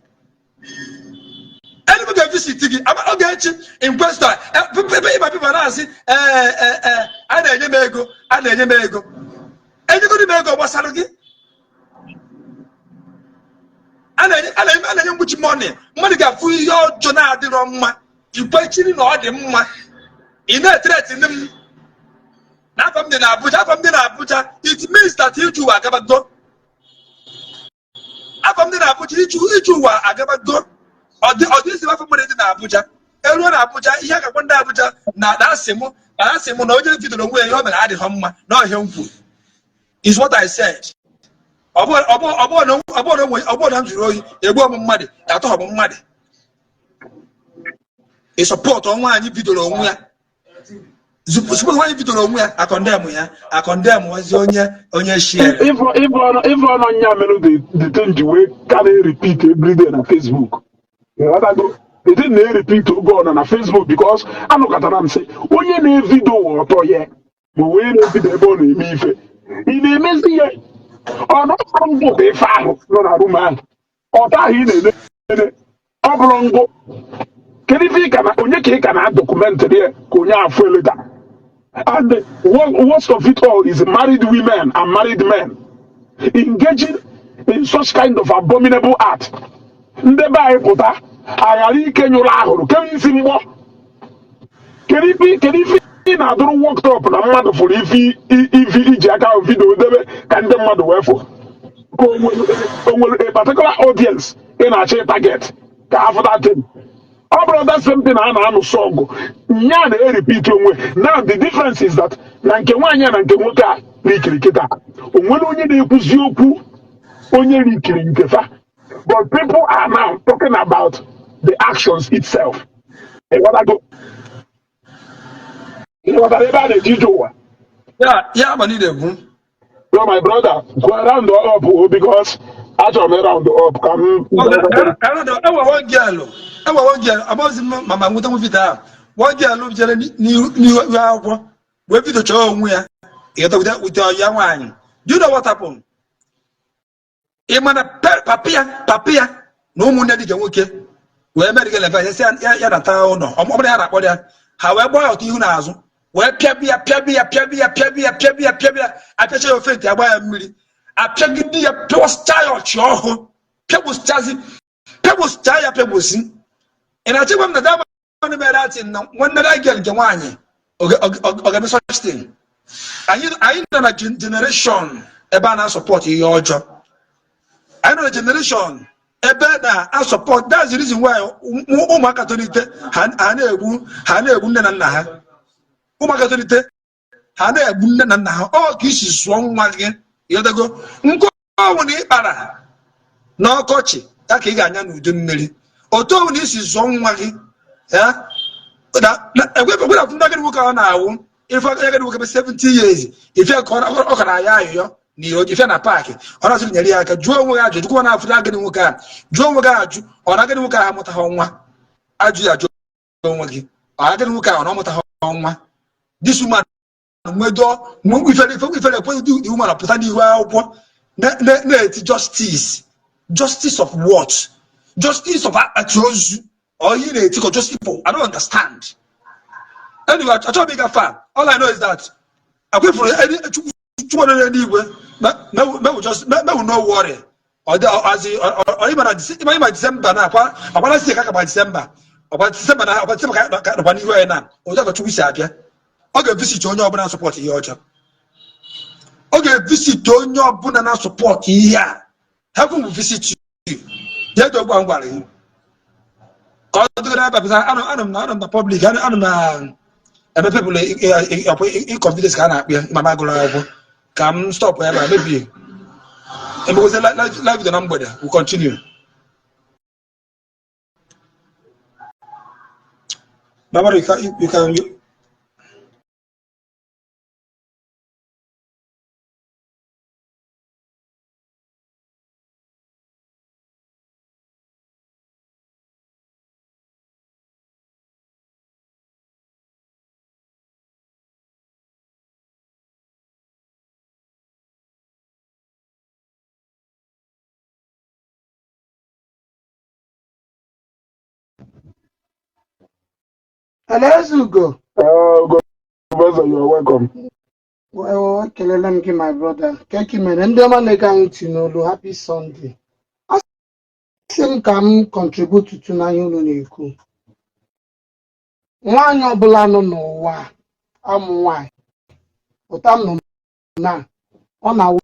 Eluigwe ga-evisit gị oge echi in question. Ịba people na-asị, ee ee, a na-enye m ego, a na-enye m ego, enyegoro m ego gbasara gị. A na-enye mgbuchi money. Mmadụ ga-afụ ihe ọjọọ na-adịrọ mma, ikwechiri na ọ dị mma. Ị na-ethreaten m na afa m dị na Abuja, afa m dị na Abuja. It means that iju ụwa agabago. Afa m dị na Abuja, iju ụwa agabago. Ọ dị isi afọ mmadụ dị na Abuja, eruo na Abuja, ihe a ga-agwa ndị Abuja na asị m na asị m na onye bidoro onwe ya ihe o mere adịghị mma na ọhịa m kwuru is what I said. Ọ bụrụ na m zuru ohi, egbuo m mmadụ, atọghọ m mmadụ. Ị support nwaanyị bidoro onwe ya, support nwaanyị bidoro onwe ya, acondemn ya, acondemn ozi onye onye share. Ife ọnụ nya mere the thing ji wee ka na-repeat everyday na Facebook. Ịghọtago? The thing na-repeat oge ọ nọ na Facebook because anụkọtara m sị onye na-evideo ọtọ ya ma onye na-evideo ebe ọ na-eme ife, ị na-emezi ya ọ na ọ bụrụ ngụ bụ ife ahụ nọ na room ahụ, ọtọ ahụ ị na-ene, ọ bụrụ ngụ, kedu ife ị ka na onye ka ị ka na documentịrị ya ka onye afụ eleta? And the worst of it all is married women and married men engaging in such kind of abominable act. Ndị be anyị pụta aghara ike nyụrụ ahụrụ kedu isi mgbọ, kedu ife ị na-adụrụ worked up na mmadụ fụrụ ife ife iji aka video debe ka ndị mmadụ wee fụ ka o nwere a particular audience ị na-achọ target ka afụ that thing. Ọ bụrụ that same thing a na-anụsọ ọgụ nya na-erepeat onwe. Now the difference is that na nke nwaanyị a na nke nwoke a rikiri kịta, o nwere onye na-ekwuzi okwu onye rikiri nke fa, but people are now talking about the actions itself. Ịghọtago? Ịghọtara ebe a na-eji ije ụwa? Ya ma niile bụ. So my brother, go round up o, because achọrọ m round up ka m enwe one girl, enwe one girl, amaghịzi m ma ma nweta video ahụ. One girl jere n'ihu akwụkwọ wee video chọọ onwe ya, ịghọta, with ya nwaanyị. Do you know what happened? Ị ma na papa ya, papa ya na ụmụnne dị ka nwoke wee mere gị leve ya ya nata ụlọ ọ bụrụ ya na-akpọrọ ya, ha wee gbaa ya ọtọ ihu na azụ, wee pịabịa pịabịa pịabịa pịabịa pịabịa pịabịa, apịacha ya ofe ntị, agba ya mmiri, apịagide ya, pịawasịcha ya ọchị ọhụụ, pịagbụsịchazi, pịagbụsịcha ya, pịagbụsị. Ị na-achịkwa m na dama mere atị na nwanne girl nke nwaanyị ọ ga-eme such thing. Anyị nọ na generation ebe a na-asupport ihe ọjọọ. Anyị nọ na generation ebe na-asupport. That's the reason why ụmụaka tolite, ha na-egbu, ha na-egbu nne na nna ha. Ụmụaka tolite, ha na-egbu nne na nna ha. Ọ ka isi zụọ nwa gị, ịghọtago? Nkụ ọnwụ na ịkpara n'ọkọchị ya ka ị ga-anya n'udu mmiri. Otu ọnwụ na isi zụọ nwa gị ya ekwepụ na ndị agadi nwoke ọ na-awụ ife agadi nwoke bụ 70 years, ife ka ọ ka na-aya ayụyọ na iro ife na paakị, ọ na-asị nyere ya aka. Jụọ onwe gị ajụ, jụkwa na afụ agadi nwoke a, jụọ onwe gị ajụ, ọ na agadi nwoke ahụ amụtaghị nwa? Ajụ ya, jụọ onwe gị, ọ agadi nwoke ahụ na ọ mụtaghị nwa? This woman nwedo ifere ifere ekwe the woman pụta n'ihu akwụkwọ na-eti justice. Justice of what? Justice of akpati ozu or ihe na-eti ka justice for? I don't understand. Anyway, achọghị m ịga far. All I know is that akwefuru chukwu nọ n'eluigwe mewu, no worry. Ịma Disemba na akwa akwara si ka akagba Disemba, ọkwa Disemba na ọkwa Disemba ka nọkwa n'ihu anyị na otu aka Chukwu si abịa. Ọ ga-evisit onye ọbụla na-asupport ihe ọjọọ. Ọ ga-evisit onye ọbụla na-asupport ihe a. Heaven will visit you. Ya dị ogbu gwara gị ka ọ dịgoro ebe a. Anọ m na public, anọ m na ebe people confidence ka a na-akpụ ya ma agụrụ akwụkwọ ka m stop ebe a mebie emegozi live video na mgbede. We continue. Barbara, you can Hello, Ezugo. Professor, you are welcome. Well, ekelela m gị, my brother. Keki mere ndị ọma na-ege anyị ntị n'olu, happy Sunday. A sị m ka m contribute to n'anya unu na-ekwu. Nwaanyị ọbụla nọ n'ụwa a, amụ nwaanyị, ụta m nọ na ọ na-awụ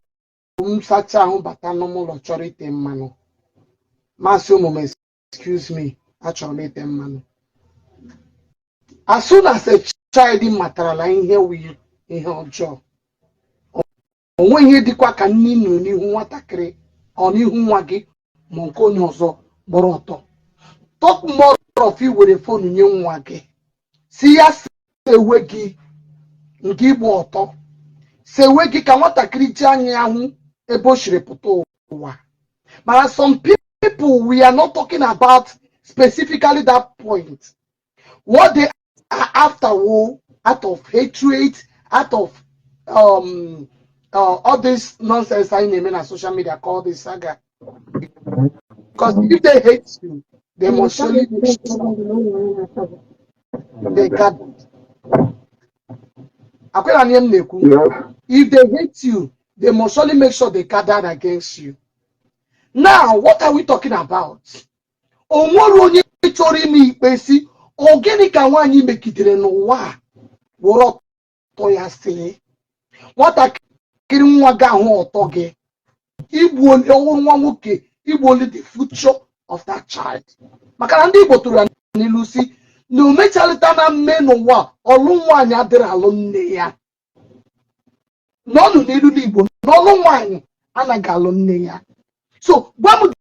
m sacha ahụ bata n'ụlọ chọrọ ite mmanụ. Masị ụmụ m, "Excuse me, achọrọ m ite mmanụ." As soon as a child matarala ihe wụ ihe ọjọọ, o nweghị ihe dịkwa ka nne nọ n'ihu nwatakịrị ọ n'ihu nwa gị ma nke onye ọzọ gbọrọ ọtọ. Talk more of iwere phone nye nwa gị si ya sewe gị nke ịgba ọtọ, sewe gị ka nwatakịrị ji anya ya hụ ebe o siri pụta ụwa. Mana some people, we are not talking about specifically that point. What they are after wo out of hatred, out of all this nonsense anyị na-eme na social media called this saga, because if they hate you, they must surely make sure they gather. Akwela na ihe m na-ekwu? Yes. If they hate you, they must surely make sure they gathered against you. Now, what are we talking about? O nwere onye chọrọ ime ikpe si ọ gịnị ka nwaanyị megidere n'ụwa a were ọtọ ya see nwatakịrị nwa gị ahụ ọtọ gị igbu ọhụrụ nwa nwoke igbu only the future of that child, maka na ndị Igbo tụrụ ya n'ilu si na o mechalịta na mme n'ụwa ọlụ nwaanyị adịrị alụ nne ya n'ọnụ n'ilu n'Igbo na ọlụ nwaanyị anaghị alụ nne ya. So gwa m